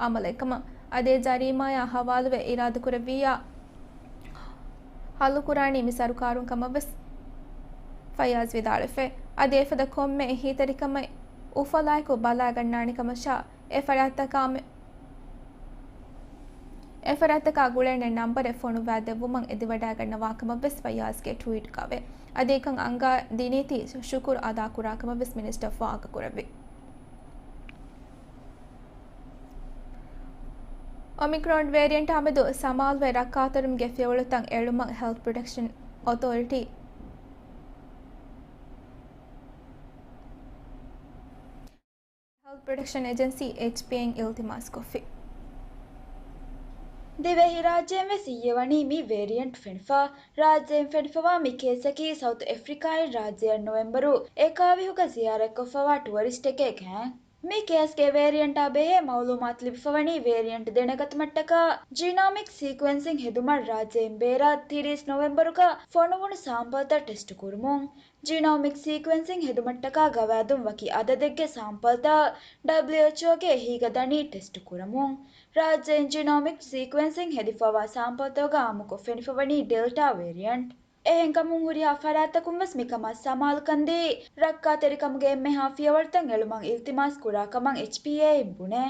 އަމަލެއް ކަމަށް. އަދި ޖަރީމާޔާ ހަވާލުވެ އިރާދަކުރެއްވިއްޔާ ހައްލުކުރާނީ މި ސަރުކާރުން ކަމަށްވެސް ފައްޔާޒް ވިދާޅުވެފަ. އަދި އެފަދަ ކޮންމެ އެހީތެރިކަމެއް އުފަލާއެކު ބަލާގަންނާނެ ކަމަށާ އެ ފަރާތްތަކާ މެ-، އެ ފަރާތްތަކާ ގުޅޭނެ ނަންބަރެއް ފޮނުއްވާ ދެއްވުމަށް އެދިވަޑައިގަންނަވާ ކަމަށްވެސް ފައްޔާޒްގެ ޓްވީޓްގައެވެ. އަދި އެކަން އަންގާ ދިނީތީ ޝުކުރު އަދާކުރާ ކަމަށްވެސް މިނިސްޓަރ ފާހަގަކުރެއްވި. އޮމިކްރޯން ވޭރިއެންޓާ މެދު ސަމާލުވެ ރައްކާތެރިވުމުގެ ފިޔަވަޅުތައް އެޅުމަށް ހެލްތް ޕްރޮޓެކްޝަން އޮތޯރިޓީ، ހެލްތް ޕްރޮޓެކްޝަން އެޖެންސީ، އެޗްޕީއޭ، އިން އިލްތިމާސްކޮށްފި. ދިވެހިރާއްޖޭން ވެސް އިއްޔެ ވަނީ މި ވޭރިއެންޓް ފެނިފަ. ރާއްޖޭން ފެނިފަވާ މި ކޭސަކީ ސައުތު އެފްރިކާއިން ރާއްޖެއަށް ނޮވެމްބަރު އެކާވިހުގަ ޒިޔާރަތްކޮށްފަވާ ޓުއަރިސްޓެކޭ ގެން. މި ކޭސްގެ ވޭރިއެންޓާ ބެހޭ މައުލޫމާތު ލިބިފަވަނީ ވޭރިއެންޓް ދެނެގަތުމަށްޓަކާ ޖީނޯމިކް ސީކުއެންސިން ހެދުމަށް ރާއްޖެއިން ބޭރާ ތިރީސް ނޮވެމްބަރުގަ ފޮނުވުނު ސާމްޕަލްތައް ޓެސްޓު ކުރުމުން. ޖީނޯމިކް ސީކުއެންސިން ހެދުމަށްޓަކާ ގަވާއިދުން ވަކި އަދަދެއްގެ ސާމްޕަލްތައް ޑަބްލިއުއެޗްއޯގެ އެހީގަ ދަނީ ޓެސްޓު ކުރަމުން. ރާއްޖެއިން ޖީނޯމިކް ސީކުއެންސިން ހެދިފަވާ ސާމްޕަލްތަކުގަ އާއްމުކޮށް ފެނިފަވަނީ ޑެލްޓާ ވޭރިއެންޓް. އެހެންކަމުން ހުރިހާ ފަރާތްތަކުން ވެސް މިކަމަށް ސަމާލުކަންދީ، ރައްކާތެރިކަމުގެ އެންމެހާ ފިޔަވަޅުތައް އެޅުމަށް އިލްތިމާސް ކުރާ ކަމަށް އެޗްޕީއޭއިން ބުނޭ.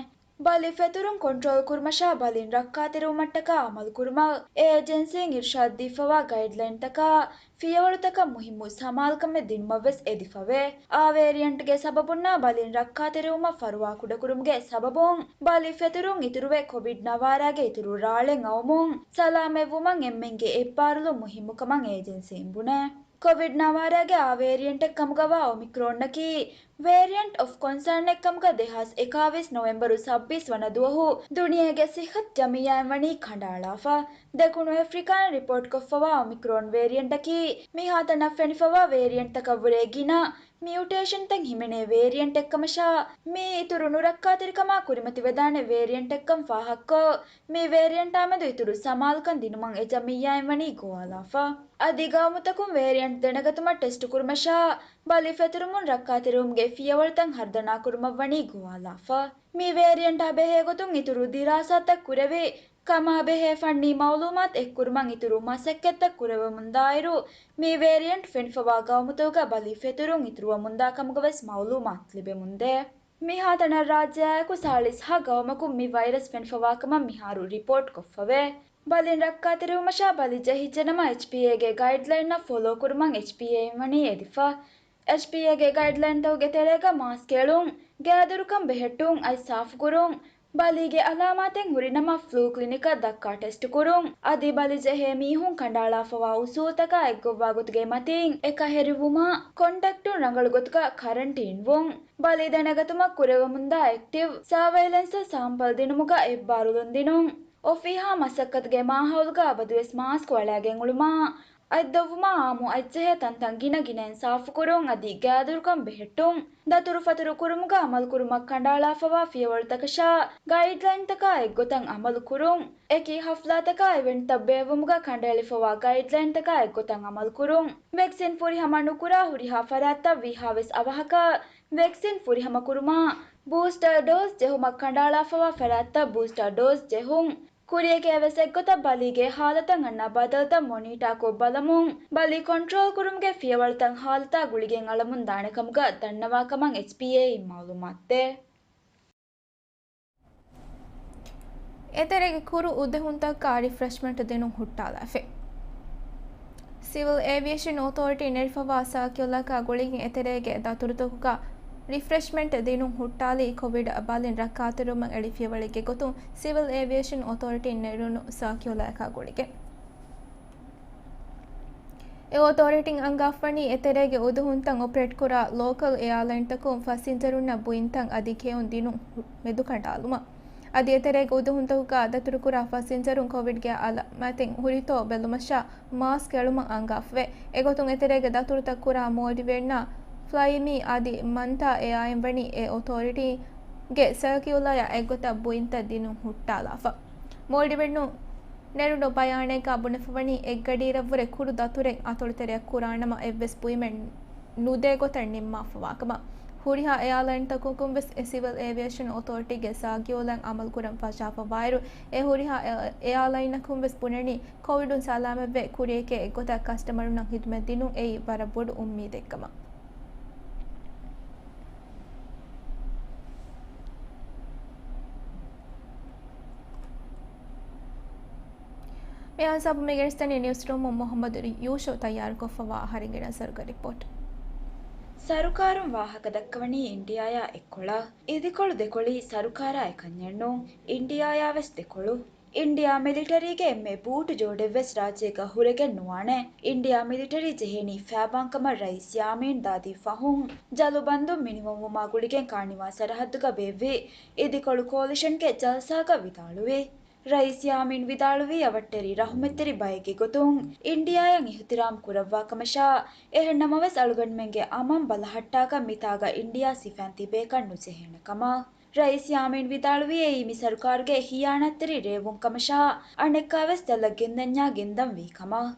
ބަލި ފެތުރުން ކޮންޓްރޯލް ކުރުމަށާ ބަލިން ރައްކާތެރިވުމަށްޓަކާ އަމަލު ކުރުމަށް އެ އެޖެންސީން އިރްޝާދް ދީފަވާ ގައިޑްލައިންތަކާ ފިޔަވަޅުތަކަށް މުހިއްމު ސަމާލުކަމެއް ދިނުމަށް ވެސް އެދިފަވޭ. އާ ވޭރިއެންޓްގެ ސަބަބުންނާ ބަލިން ރައްކާތެރިވުމަށް ފަރުވާކުޑަކުރުމުގެ ސަބަބުން ބަލި ފެތުރުން އިތުރުވެ ކޮވިޑް ނަވާރަގެ އިތުރު ރާޅެއް އައުމުން ސަލާމަތްވުމަށް އެންމެންގެ އެއްބާރުލުން މުހިއްމުކަމަށް އޭޖެންސީން ބުނޭ. ކޮވިޑް ނަވާރަގެ އާ ވޭރިއެންޓެއް ކަމުގަވާ އޮމިކްރޯންއަކީ ވޭރިއަންޓް އޮފް ކޮންސާންއެއް ކަމުގަ ދެހާސް އެކާވީސް ނޮވެމްބަރު ސައްބީސް ވަނަ ދުވަހު ދުނިޔޭގެ ސިއްހަތު ޖަމިއްޔާއިން ވަނީ ކަނޑައަޅާފަ. ދެކުނު އެފްރިކާއިން ރިޕޯޓްކޮށްފަވާ އޮމިކްރޯން ވޭރިއަންޓަކީ މިހާތަނަށް ފެނިފަވާ ވޭރިއަންޓްތަކަށްވުރެ ގިނަ މިއުޓޭޝަންތައް ހިމެނޭ ވޭރިއަންޓެއްކަމަށާ، މިއީ އިތުރު ނުރައްކާތެރިކަމާ ކުރިމަތިވެދާނެ ވޭރިއަންޓެއްކަން ފާހަގަކޮށް، މި ވޭރިއަންޓާމެދު އިތުރު ސަމާލުކަން ދިނުމަށް އެ ޖަމިއްޔާއިން ވަނީ ގޮވާލާފަ. އަދި ގައުމުތަކުން ވޭރިއަންޓް ދެނެގަތުމަށް ޓެސްޓުކުރުމަށާ، ބަލި ފެތުރުމުން ރައްކާތެރިވުމުގެ ފިޔަވަޅުތައް ހަރުދަނާކުރުމަށްވަނީ ގޮވާލާފަ. މި ވޭރިއަންޓާ ބެހޭގޮތުން އިތުރު ދިރާސާތައް ކުރެވި، ކަމާބެހޭ ފަންނީ މައުލޫމާތު އެއްކުރުމަށް އިތުރު މަސައްކަތްތައް ކުރެވެމުންދާއިރު، މި ވޭރިއަންޓް ފެނިފަވާ ގައުމުތަކުގަ ބަލި ފެތުރުން އިތުރުވަމުންދާ ކަމުގަވެސް މައުލޫމާތު ލިބެމުންދޭ. މިހާތަނަށް ރާއްޖެއާއެކު ސާޅީސް ހަ ގައުމަކުން މި ވައިރަސް ފެނިފަވާކަމަށް މިހާރު ރިޕޯޓްކޮށްފަވޭ. ބަލިން ރައްކާތެރިވުމަށާ ބަލި ޖެހިއްޖެނަމަ އެޗްޕީއޭގެ ގައިޑްލައިންއަށް ފޮލޯ ކުރުމަށް އެޗްޕީއޭއިން ވަނީ އެދިފަ. އެޗްޕީއޭގެ ގައިޑްލައިންތަކުގެ ތެރޭގަ މާސްކް އެޅުން، ގާދަރުކަން ބެހެއްޓުން، އަތް ސާފުކުރުން، ބަލީގެ އަލާމާތެއް ހުރިނަމަ ފްލޫ ކްލިނިކަށް ދައްކާ ޓެސްޓުކުރުން، އަދި ބަލި ޖެހޭ މީހުން ކަނޑައަޅާފަވާ އުސޫލުތަކާ އެއްގޮވާ ގޮތުގެ މަތީން އެކަހެރިވުމާ، ކޮންޓެކްޓުން ރަނގަޅު ގޮތުގަ ކަރަންޓީންވުން، ބަލި ދެނެގަތުމަށް ކުރެވެމުންދާ އެކްޓިވް ސާވައިލެންސަށް ސާމްޕަލް ދިނުމުގަ އެއްބާރުލުން ދިނުން، އޮފީހާ މަސައްކަތުގެ މާހައުލުގަ އަބަދުވެސް މާސްކް އަޅާގެން އުޅުމާ، އަތް ދޮއްވުމާ އާއްމު އަތްޖެހޭ ތަންތަން ގިނަ ގިނައިން ސާފުކުރުން އަދި ގާދަރުކަން ބެހެއްޓުން، ދަތުރުފަތުރު ކުރުމުގަ އަމަލުކުރުމަށް ކަނޑައަޅާފަވާ ފިޔަވަޅުތަކަށާ ގައިޑްލައިންތަކާ އެއްގޮތަށް އަމަލުކުރުން، އެކި ހަފްލާތަކާ އިވެންޓްތައް ބޭއްވުމުގަ ކަނޑައެޅިފަވާ ގައިޑްލައިންތަކާ އެއްގޮތަށް އަމަލުކުރުން، ވެކްސިން ފުރިހަމަ ނުކުރާ ހުރިހާ ފަރާތްތައް ވީހާވެސް އަވަހަކަށް ވެކްސިން ފުރިހަމަކުރުމާ، ބޫސްޓަރ ޑޯޒް ޖެހުމަށް ކަނޑައަޅާފަވާ ފަރާތްތައް ބޫސްޓަރ ޑޯޒް ޖެހުން، ކުރިޔަކޭ ވެސް އެއްގޮތަށް ބަލީގެ ހާލަތަށް އަންނަ ބަދަލުތައް މޮނީޓާކޮށް ބަލަމުން، ބަލި ކޮންޓްރޯލް ކުރުމުގެ ފިޔަވަޅުތައް ހާލަތާ ގުޅިގެން އަޅަމުން ދާނެ ކަމުގަ ދަންނަވާ ކަމަށް އެޗްޕީއޭއިން މައުލޫމާތު ދޭ. އެތެރޭގެ ކުރު އުދަހުންތަކަށް ރިފްރެޝްމަންޓް ދިނުން ހުއްޓާލާފި. ސިވިލް އޭވިއޭޝަން އޮތޯރިޓީ ނެރެފަވާ ސާކިއުލާއަކާ ގުޅިގެން އެތެރޭގެ ދަތުރުތަކުގަ ރިފްރެޝްމަންޓް ދިނުން ހުއްޓާލީ ކޮވިޑް ބަލިން ރައްކާތެރިވުމަށް އެޅި ފިޔަވަޅެއްގެ ގޮތުން ސިވިލް އޭވިއޭޝަން އޮތޯރިޓީން ނެރުނު ސާކިއުލާއަކާ ގުޅިގެން. އެ އޮތޯރިޓީން އަންގާފަނީ އެތެރޭގެ އުދަހުންތައް އޮޕަރޭޓްކުރާ ލޯކަލް އެއާލައިންތަކުން ފަސިންޖަރުންނަށް ބުއިންތައް އަދި ކެއުން ދިނުން ހު-، މެދުކަނޑާލުމަށް. އަދި އެތެރޭގެ އުދަހުންތަކުގަ ދަތުރުކުރާ ފަސިންޖަރުން ކޮވިޑްގެ އަލާމާތެއް ހުރިތޯ ބެލުމަށާ މާސްކް އެޅުމަށް އަންގާފަވޭ. އެގޮތުން އެތެރޭގެ ދަތުރުތައް ކުރާ މޯލްޑިވިއަންނާ ފްލައިމީ އަދި މަންތާ އެއާއިން ވަނީ އެ އޮތޯރިޓީ ގެ ސާގިއުލާޔާ އެއްގޮތަށް ބުއިންތައް ދިނުން ހުއްޓާލާފަ. މޯލްޑިވެއްނު ނެރުނު ބަޔާނެއްގަ ބުނެފަވަނީ އެއްގަޑިއިރަށްވުރެ ކުޑު ދަތުރެއް އަތޮޅުތެރެއަށް ކުރާނަމަ އެއްވެސް ބުއިމެއް ނުދޭ ގޮތަށް ނިންމާފަވާކަމަށް. ހުރިހާ އެއާލައިންތަކަކުން ވެސް އެ ސިވިލް އޭވިއޭޝަން އޮތޯރިޓީގެ ސާގިއުލައިން އަމަލުކުރަން ފަށާފަވާއިރު، އެ ހުރިހާ އެ، އެއާލައިންއަކުން ވެސް ބުނަނީ ކޮވިޑުން ސަލާމަތްވެ ކުރިއެކޭ އެއްގޮތަށް ކަސްޓަމަރުންނަށް ހިދުމަތް ދިނުން އެއީ ވަރަށް ބޮޑު އުއްމީދެއްކަމަށް. މި ހިސާބު މި ގެނެސްދެނީ ނިއުސްރޫމުން މުޙައްމަދު ޔޫޝު ތައްޔާރުކޮށްފަވާ އަހަރެންގެ ނަޒަރުގަ ރިޕޯޓް. ސަރުކާރުން ވާހަކަ ދައްކަވަނީ އިންޑިއާޔާ އެއްކޮޅަށް. އިދިކޮޅު ދެކޮޅީ ސަރުކާރާ އެކަންޏެއްނޫން، އިންޑިއާޔާ ވެސް ދެކޮޅު. އިންޑިއާ މިލިޓަރީގެ އެންމެ ބޫޓު ޖޯޑެއްވެސް ރާއްޖޭގަ ހުރެގެން ނުވާނެ. އިންޑިއާ މިލިޓަރީ ޖެހޭނީ ފައިބާންކަމަށް ރައީސް ޔާމީން ދާދީ ފަހުން ޖަލު ބަންދުން މިނިވަންވުމާ ގުޅިގެން ކާނިވާ ސަރަހައްދުގަ ބޭއްވި އިދިކޮޅު ކޯލިޝަންގެ ޖަލްސާގަ ވިދާޅުވި. ރައީސް ޔާމީން ވިދާޅުވީ އަވަށްޓެރި ރަޙުމަތްތެރި ބައެއްގެ ގޮތުން އިންޑިއާއަށް އިޙުތިރާމް ކުރައްވާ ކަމަށާ، އެހެން ނަމަވެސް އަޅުގަނޑުމެންގެ އަމަން ބަލަހައްޓާކަށް މިތާގަ އިންޑިއާ ސިފައިން ތިބޭކަށް ނުޖެހޭނެ ކަމަށް. ރައީސް ޔާމީން ވިދާޅުވީ އެއީ މި ސަރުކާރުގެ ހިޔާނާތްތެރި ރޭވުން ކަމަށާ، އަނެއްކާވެސް ޖަލަށް ގެންދަންޏާ ގެންދަން ވީ ކަމަށް.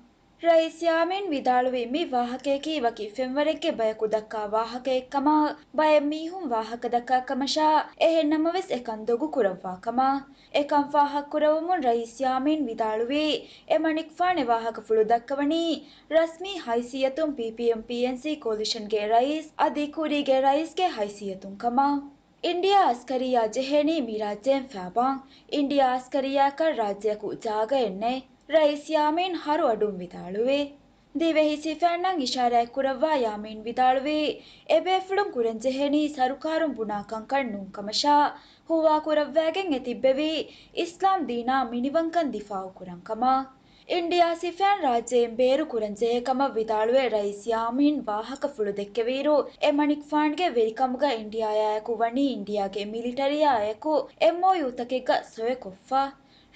ރައީސް ޔާމީން ވިދާޅުވީ މި ވާހަކަޔަކީ ވަކި ފެންވަރެއްގެ ބަޔަކު ދައްކާ ވާހަކައެއްކަމަށް، ބައެއް މީހުން ވާހަކަ ދައްކާ ކަމަށާ، އެހެން ނަމަވެސް އެކަން ދޮގު ކުރައްވާ ކަމަށް. އެކަން ފާހަގަކުރައްވަމުން ރައީސް ޔާމީން ވިދާޅުވީ، އެމަނިކުފާނު އެ ވާހަކަފުޅު ދައްކަވަނީ ރަސްމީ ހައިސިއްޔަތުން ޕީޕީއެމް-ޕީއެންސީ ކޯލިޝަންގެ ރައީސް އަދި ކުރީގެ ރައީސްގެ ހައިސިއްޔަތުން ކަމަށް. އިންޑިއާ އަސްކަރިއްޔާ ޖެހޭނީ މި ރާއްޖޭން ފައިބާން. އިންޑިއާ އަސްކަރިއްޔާއަކަށް ރާއްޖެއަކު ޖާގައެއް ނެތް، ރައީސް ޔާމީން ހަރު އަޑުން ވިދާޅުވި. ދިވެހި ސިފައިންނަށް އިޝާރާތްކުރައްވާ ޔާމީން ވިދާޅުވީ، އެބޭފުޅުން ކުރަންޖެހޭނީ ސަރުކާރުން ބުނާ ކަންކަން ނޫން ކަމަށާ، ހުވާކުރައްވައިގެން އެ ތިއްބެވީ އިސްލާމް ދީނާ މިނިވަންކަން ދިފާއުކުރަން ކަމަށް. އިންޑިއާ ސިފައިން ރާއްޖެއިން ބޭރު ކުރަންޖެހޭ ކަމަށް ވިދާޅުވެ، ރައީސް ޔާމީން ވާހަކަފުޅު ދެއްކެވިއިރު، އެމަނިކުފާނުގެ ވެރިކަމުގަ އިންޑިއާއާއެކު ވަނީ އިންޑިއާގެ މިލިޓަރީއާއެކު އެމްއޯޔޫތަކެއްގަ ސޮއެކޮށްފަ.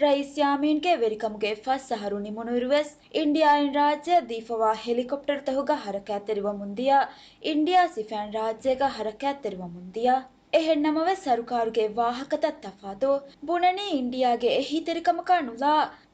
ރައީސް ޔާމީންގެ ވެރިކަމުގެ ފަސް އަހަރު ނިމުނުއިރުވެސް، އިންޑިއާއިން ރާއްޖެއަށް ދީފަވާ ހެލިކޮޕްޓަރުތަކުގަ ހަރަކާތްތެރިވަމުންދިޔަ އިންޑިއާ ސިފައިން ރާއްޖޭގަ ހަރަކާތްތެރިވަމުންދިޔަ. އެހެން ނަމަވެސް، ސަރުކާރުގެ ވާހަކަތައް ތަފާތު. ބުނަނީ އިންޑިއާގެ އެހީތެރިކަމަކާ ނުލާ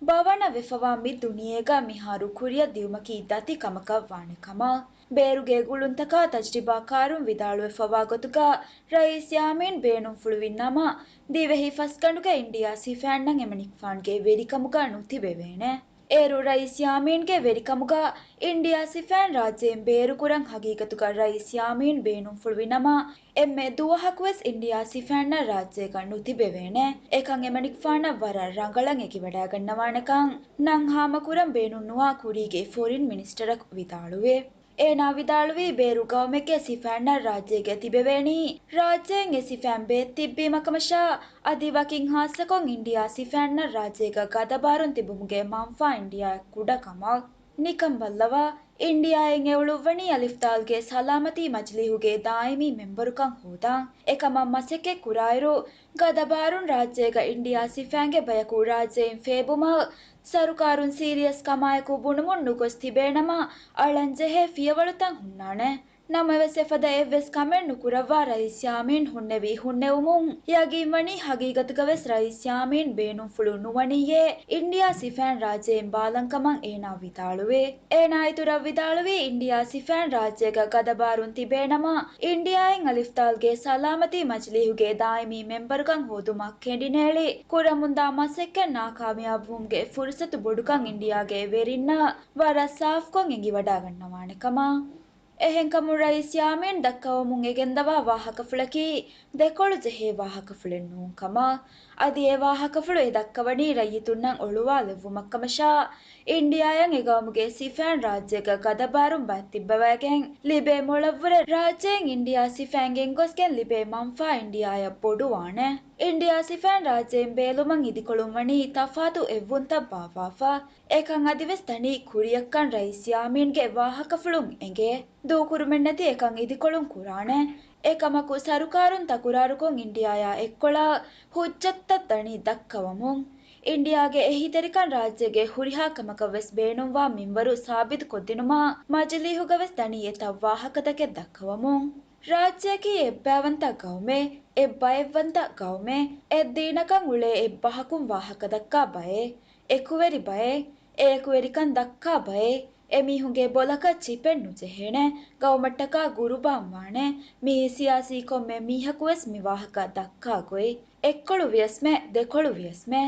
ބަވަނަ ވެފަވާ މި ދުނިޔޭގަ މިހާރު ކުރިއަށް ދިއުމަކީ ދަތި ކަމަކަށް ވާނެ ކަމަށް. ބޭރުގެ ގުޅުންތަކާ ތަޖްރިބާކާރުން ވިދާޅުވެފަވާ ގޮތުގަ، ރައީސް ޔާމީން ބޭނުންފުޅުވި ނަމަ، ދިވެހި ފަސްގަނޑުގެ އިންޑިއާ ސިފައިންނަށް އެމަނިކުފާނުގެ ވެރިކަމުގަ ނުތިބެވޭނެ. އޭރު ރައީސް ޔާމީންގެ ވެރިކަމުގަ އިންޑިއާ ސިފައިން ރާއްޖެއިން ބޭރުކުރަން ހަގީގަތުގަ ރައީސް ޔާމީން ބޭނުންފުޅުވި ނަމަ، އެންމެ ދުވަހަކުވެސް އިންޑިއާ ސިފައިންނަށް ރާއްޖޭގަ ނުތިބެވޭނެ. އެކަން އެމަނިކުފާނަށް ވަރަށް ރަނގަޅަށް އެނގިވަޑައިގަންނަވާނެކަން ނަން ހާމަކުރަން ބޭނުންނުވާ ކުރީގެ ފޮރިން މިނިސްޓަރަކު ވިދާޅުވި. އޭނާ ވިދާޅުވީ، ބޭރު ގައުމެއްގެ ސިފައިންނަށް ރާއްޖޭގަ ތިބެވޭނީ، ރާއްޖޭން އެ ސިފައިން ބޭއްތިއްބީމަކަމަށާ، އަދި ވަކިން ހާއްސަކޮށް އިންޑިއާ ސިފައިންނަށް ރާއްޖޭގަ ގަދަބާރުން ތިބުމުގެ މަންފާ އިންޑިއާއަށް ކުޑަކަމަށް. ނިކަން ބައްލަވާ، އިންޑިއާއިން އެ އުޅުއްވަނީ އަލިފްދާލްގެ ސަލާމަތީ މަޖިލީހުގެ ދާއިމީ މެމްބަރުކަން ހޯދާން. އެކަމަށް މަސައްކަތް ކުރާއިރު، ގަދަބާރުން ރާއްޖޭގަ އިންޑިއާ ސިފައިންގެ ބަޔަކު ރާއްޖެއިން ފޭބުމަށް ސަރުކާރުން ސީރިއަސް ކަމާއެކު ބުނުމުން ނުގޮސް ތިބޭނަމަ، އަޅަންޖެހޭ ފިޔަވަޅުތައް ހުންނާނެ. ނަމަވެސް، އެފަދަ އެއްވެސް ކަމެއް ނުކުރައްވާ ރައީސް ޔާމީން ހުންނެވި ހުންނެވުމުން، ޔަގީންވަނީ ހަގީގަތުގަވެސް ރައީސް ޔާމީން ބޭނުންފުޅު ނުވަނީއޭ، އިންޑިއާ ސިފައިން ރާއްޖެއިން ބާލަން ކަމަށް އޭނާ ވިދާޅުވި. އޭނާ އިތުރަށް ވިދާޅުވީ، އިންޑިއާ ސިފައިން ރާއްޖޭގަ ގަދަބާރުން ތިބޭނަމަ، އިންޑިއާއިން އަލިފްދާލްގެ ސަލާމަތީ މަޖިލީހުގެ ދާއިމީ މެމްބަރުކަން ހޯދުމަށް ކެނޑިނޭޅި ކުރަމުންދާ މަސައްކަތް ނާކާމިޔާބުވުމުގެ ފުރުސަތު ބޮޑުކަން އިންޑިއާގެ ވެރިންނަށް ވަރަށް ސާފުކޮށް އެނގިވަޑައިގަންނަވާނެ ކަމަށް. އެހެންކަމުން ރައީސް ޔާމީން ދައްކަވަމުން އެ ގެންދަވާ ވާހަކަފުޅަކީ ދެކޮޅު ޖެހޭ ވާހަކަފުޅެއް ނޫން ކަމަށް. އަދި އެ ވާހަކަފުޅު އެ ދައްކަވަނީ ރައްޔިތުންނަށް އޮޅުވާލެއްވުމަށްކަމަށާ، އިންޑިއާއަށް އެގައުމުގެ ސިފައިން ރާއްޖޭގަ ގަދަބާރުން ބައްތިއްބަވައިގެން ލިބޭ މޮޅަށްވުރެ ރާއްޖެއިން އިންޑިއާ ސިފައިން ގެންގޮސްގެން ލިބޭ މަންފާ އިންޑިއާއަށް ބޮޑުވާނެ. އިންޑިއާ ސިފައިން ރާއްޖެއިން ބޭލުމަށް އިދިކޮޅުން ވަނީ ތަފާތު އެއްވުންތައް ބާއްވާފަ. އެކަން އަދިވެސް ދަނީ ކުރިއަށްކަން ރައީސް ޔާމީންގެ ވާހަކަފުޅުން އެނގޭ. ދޫކުރުމެއްނެތި އެކަން އިދިކޮޅުން ކުރާނެ. އެކަމަކު، ސަރުކާރުން ތަކުރާރުކޮށް އިންޑިއާޔާ އެއްކޮޅަށް ހުއްޖަތުތައް ދަނީ ދައްކަވަމުން. އިންޑިއާގެ އެހީތެރިކަން ރާއްޖޭގެ ހުރިހާ ކަމަކަށް ވެސް ބޭނުންވާ މިންވަރު ސާބިތުކޮށްދިނުމަށް މަޖިލީހުގަ ވެސް ދަނީ އެތައް ވާހަކަތަކެއް ދައްކަވަމުން. ރާއްޖެއަކީ އެއްބައިވަންތަ ގައުމެއް، އެއްބައެއްވަންތަ ގައުމެއް، އެއްދީނަކަށް އުޅޭ އެއްބަހަކުން ވާހަކަ ދައްކާ ބައެއް، އެކުވެރި ބައެއް، އެ އެކުވެރިކަން ދައްކާ ބައެއް، އެމީހުންގެ ބޮލަކަށް ޗިޕެއް ނުޖެހޭނެ، ގައުމަށްޓަކާ ގުރުބާން ވާނެ، މިއީ ސިޔާސީ ކޮންމެ މީހަކުވެސް މި ވާހަކަ ދައްކާ ގޮތް. އެއްކޮޅު ވިޔަސްމެ، ދެކޮޅު ވިޔަސްމެ.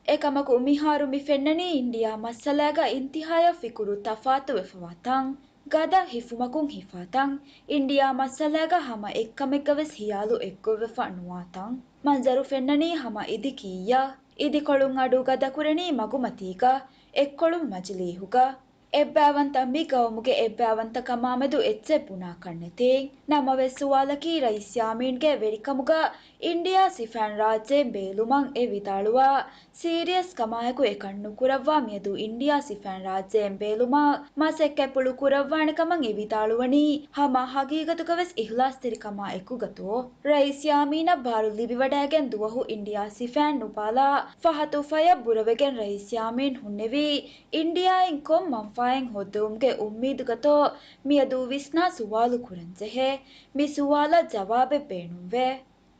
އެކަމަކު މިހާރު މި ފެންނަނީ އިންޑިއާ މައްސަލައިގަ އިންތިހާޔަށް ފިކުރު ތަފާތުވެފަވާ ތަން. ގަދަ ހިފުމަކުން ހިފާ ތަން. އިންޑިއާ މައްސަލައިގަ ހަމަ އެއްކަމެއްގަވެސް ހިޔާލު އެއްގޮތްވެފަ ނުވާ ތަން. މަންޒަރު ފެންނަނީ ހަމަ އިދި ކީއްޔާ؟ އިދިކޮޅުން އަޑު ގަދަކުރަނީ މަގުމަތީގަ، އެއްކޮޅުން މަޖިލީހުގަ. އެއްބައިވަންތަ މި ގައުމުގެ އެއްބައިވަންތަކަމާމެދު އެއްޗެއް ބުނާކަށް ނެތޭ. ނަމަވެސް ސުވާލަކީ ރައީސް ޔާމީންގެ ވެރިކަމުގަ އިންޑިއާ ސިފައިން ރާއްޖޭން ބޭލުމަށް އެ ވިދާޅުވާ ސީރިއަސް ކަމާއެކު އެކަން ނުކުރައްވާ މިއަދު އިންޑިއާ ސިފައިން ރާއްޖޭން ބޭލުމަށް މަސައްކަތްޕުޅު ކުރައްވާނެ ކަމަށް އެ ވިދާޅުވަނީ ހަމަ ހަގީގަތުގަވެސް އިހްލާސްތެރިކަމާ އެކުގަތޯ؟ ރައީސް ޔާމީނަށް ބާރު ލިބިވަޑައިގެން ދުވަހު އިންޑިއާ ސިފައިން ނުބާލާ ފަހަތު ފަޔަށް ބުރަވެގެން ރައީސް ޔާމީން ހުންނެވީ އިންޑިއާއިން ކޮން މަންފާއެއް ހޯއްދެވުމުގެ އުއްމީދުގަތޯ؟ މިއަދު ވިސްނާ ސުވާލު ކުރަންޖެހޭ. މި ސުވާލަށް ޖަވާބެއް ބޭނުންވޭ.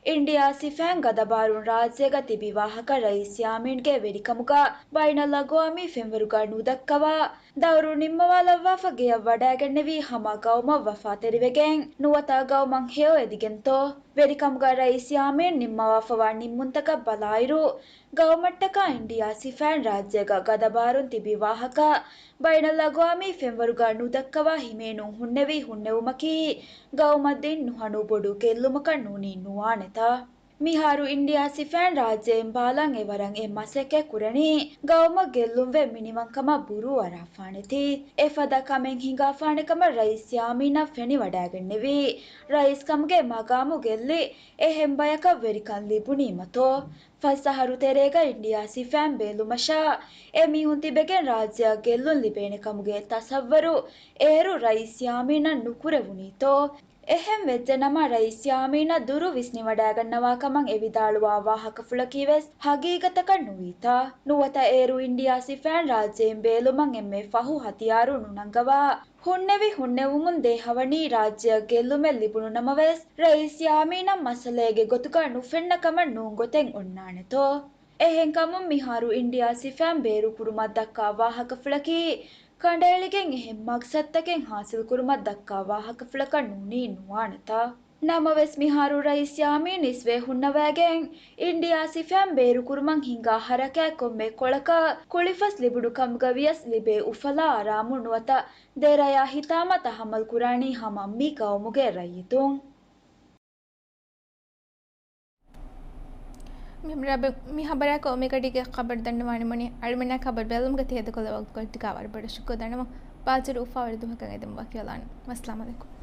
އިންޑިއާ ސިފައިން ގަދަބާރުން ރާއްޖޭގަ ތިބި ވާހަކަ ރައީސް ޔާމީންގެ ވެރިކަމުގަ ބައިނަލްއަގްވާމީ ފެންވަރުގަ ނުދައްކަވާ، ދައުރު ނިންމަވާލައްވާފަ ގެޔަށް ވަޑައިގެންނެވީ ހަމަ ގައުމަށް ވަފާތެރިވެގެން ނުވަތަ ގައުމަށް ހެޔޮ އެދިގެންތޯ؟ ވެރިކަމުގަ ރައީސް ޔާމީން ނިންމަވާފަވާ ނިންމުންތަކަށް ބަލާއިރު، ގައުމަށްޓަކާ އިންޑިއާ ސިފައިން ރާއްޖޭގަ ގަދަބާރުން ތިބި ވާހަކަ ބައިނަލްއަގްވާމީ ފެންވަރުގަ ނުދައްކަވާ ހިމޭނުން ހުންނެވި ހުންނެވުމަކީ ގައުމަށް ދިން ނުހަނު ބޮޑު ގެއްލުމަކަށް ނޫނީ ނުވާނެތާ؟ މިހާރު އިންޑިއާ ސިފައިން ރާއްޖެއިން ބާލަން އެވަރަށް އެ މަސައްކަތް ކުރަނީ ގައުމަށް ގެއްލުންވެ މިނިވަންކަމަށް ބުރޫއަރާފާނެތީ. އެފަދަ ކަމެއް ހިނގާފާނެ ކަމަށް ރައީސް ޔާމީނަށް ފެނިވަޑައިގެންނެވީ. ރައީސް ކަމުގެ މަގާމު ގެއްލި އެހެން ބަޔަކަށް ވެރިކަން ލިބުނީމަތޯ؟ ފަސް އަހަރު ތެރޭގަ އިންޑިއާ ސިފައިން ބޭލުމަށާ، އެ މީހުން ތިބެގެން ރާއްޖެއަށް ގެއްލުން ލިބޭނެ ކަމުގެ ތަސައްވަރު އޭރު ރައީސް ޔާމީނަށް ނުކުރެވުނީތޯ؟ އެހެން ވެއްޖެނަމަ، ރައީސް ޔާމީނަށް ދުރު ވިސްނިވަޑައިގަންނަވާ ކަމަށް އެ ވިދާޅުވާ ވާހަކަފުޅަކީވެސް ހަގީގަތަކަށް ނުވީތާ؟ ނުވަތަ އޭރު އިންޑިއާ ސިފައިން ރާއްޖެއިން ބޭލުމަށް އެންމެ ފަހު ހަތިޔާރު ނުނަންގަވާ، ހުންނެވި ހުންނެވުމުން ދޭހަވަނީ ރާއްޖެއަށް ގެއްލުމެއް ލިބުނު ނަމަވެސް، ރައީސް ޔާމީނަށް މައްސަލައިގެ ގޮތުގަ ނުފެންނަ ކަމަށް ނޫން ގޮތެއް އޮންނާނެތޯ؟ އެހެންކަމުން މިހާރު އިންޑިއާ ސިފައިން ބޭރުކުރުމަށް ދައްކާ ވާހަކަފުޅަކީ، ކަނޑައެޅިގެން އެހެން މަގްސަދުތަކެއް ހާސިލްކުރުމަށް ދައްކާ ވާހަކަފުޅަކަށް ނޫނީ ނުވާނެތާ؟ ނަމަވެސް މިހާރު ރައީސް ޔާމީން އިސްވެ ހުންނަވައިގެން، އިންޑިއާ ސިފައިން ބޭރުކުރުމަށް ހިނގާ ހަރަކާތް ކޮންމެ ކޮޅަކަށް ކުޅިފަސް ލިބުނު ކަމުގަ ވިޔަސް ލިބޭ އުފަލާ އަރާމުން ނުވަތަ ދެރަޔާ ހިތާމަ ތަހައްމަލް ކުރާނީ ހަމަ މި ގައުމުގެ ރައްޔިތުން. މި ހަބަރާ ކޮ-، މި ހަބަރާ ކޮ މިގަޑީގެ ޚަބަރު ދަންނަވާނެ މުނި އަޅުމެންނާ ޚަބަރު ބެލުމުގެ ތެޔަދު ކޮލަ ވަގުތުކޮށް ދިގާ ވަރުބަޑަ ޝުކުރު ދަންނަވަން. ބާޒަރު އުފާވެރި ދުވަހަކަށް އެދެމު ވަކިވެލާނެ. އައްސަލާމު ޢަލައިކުމް.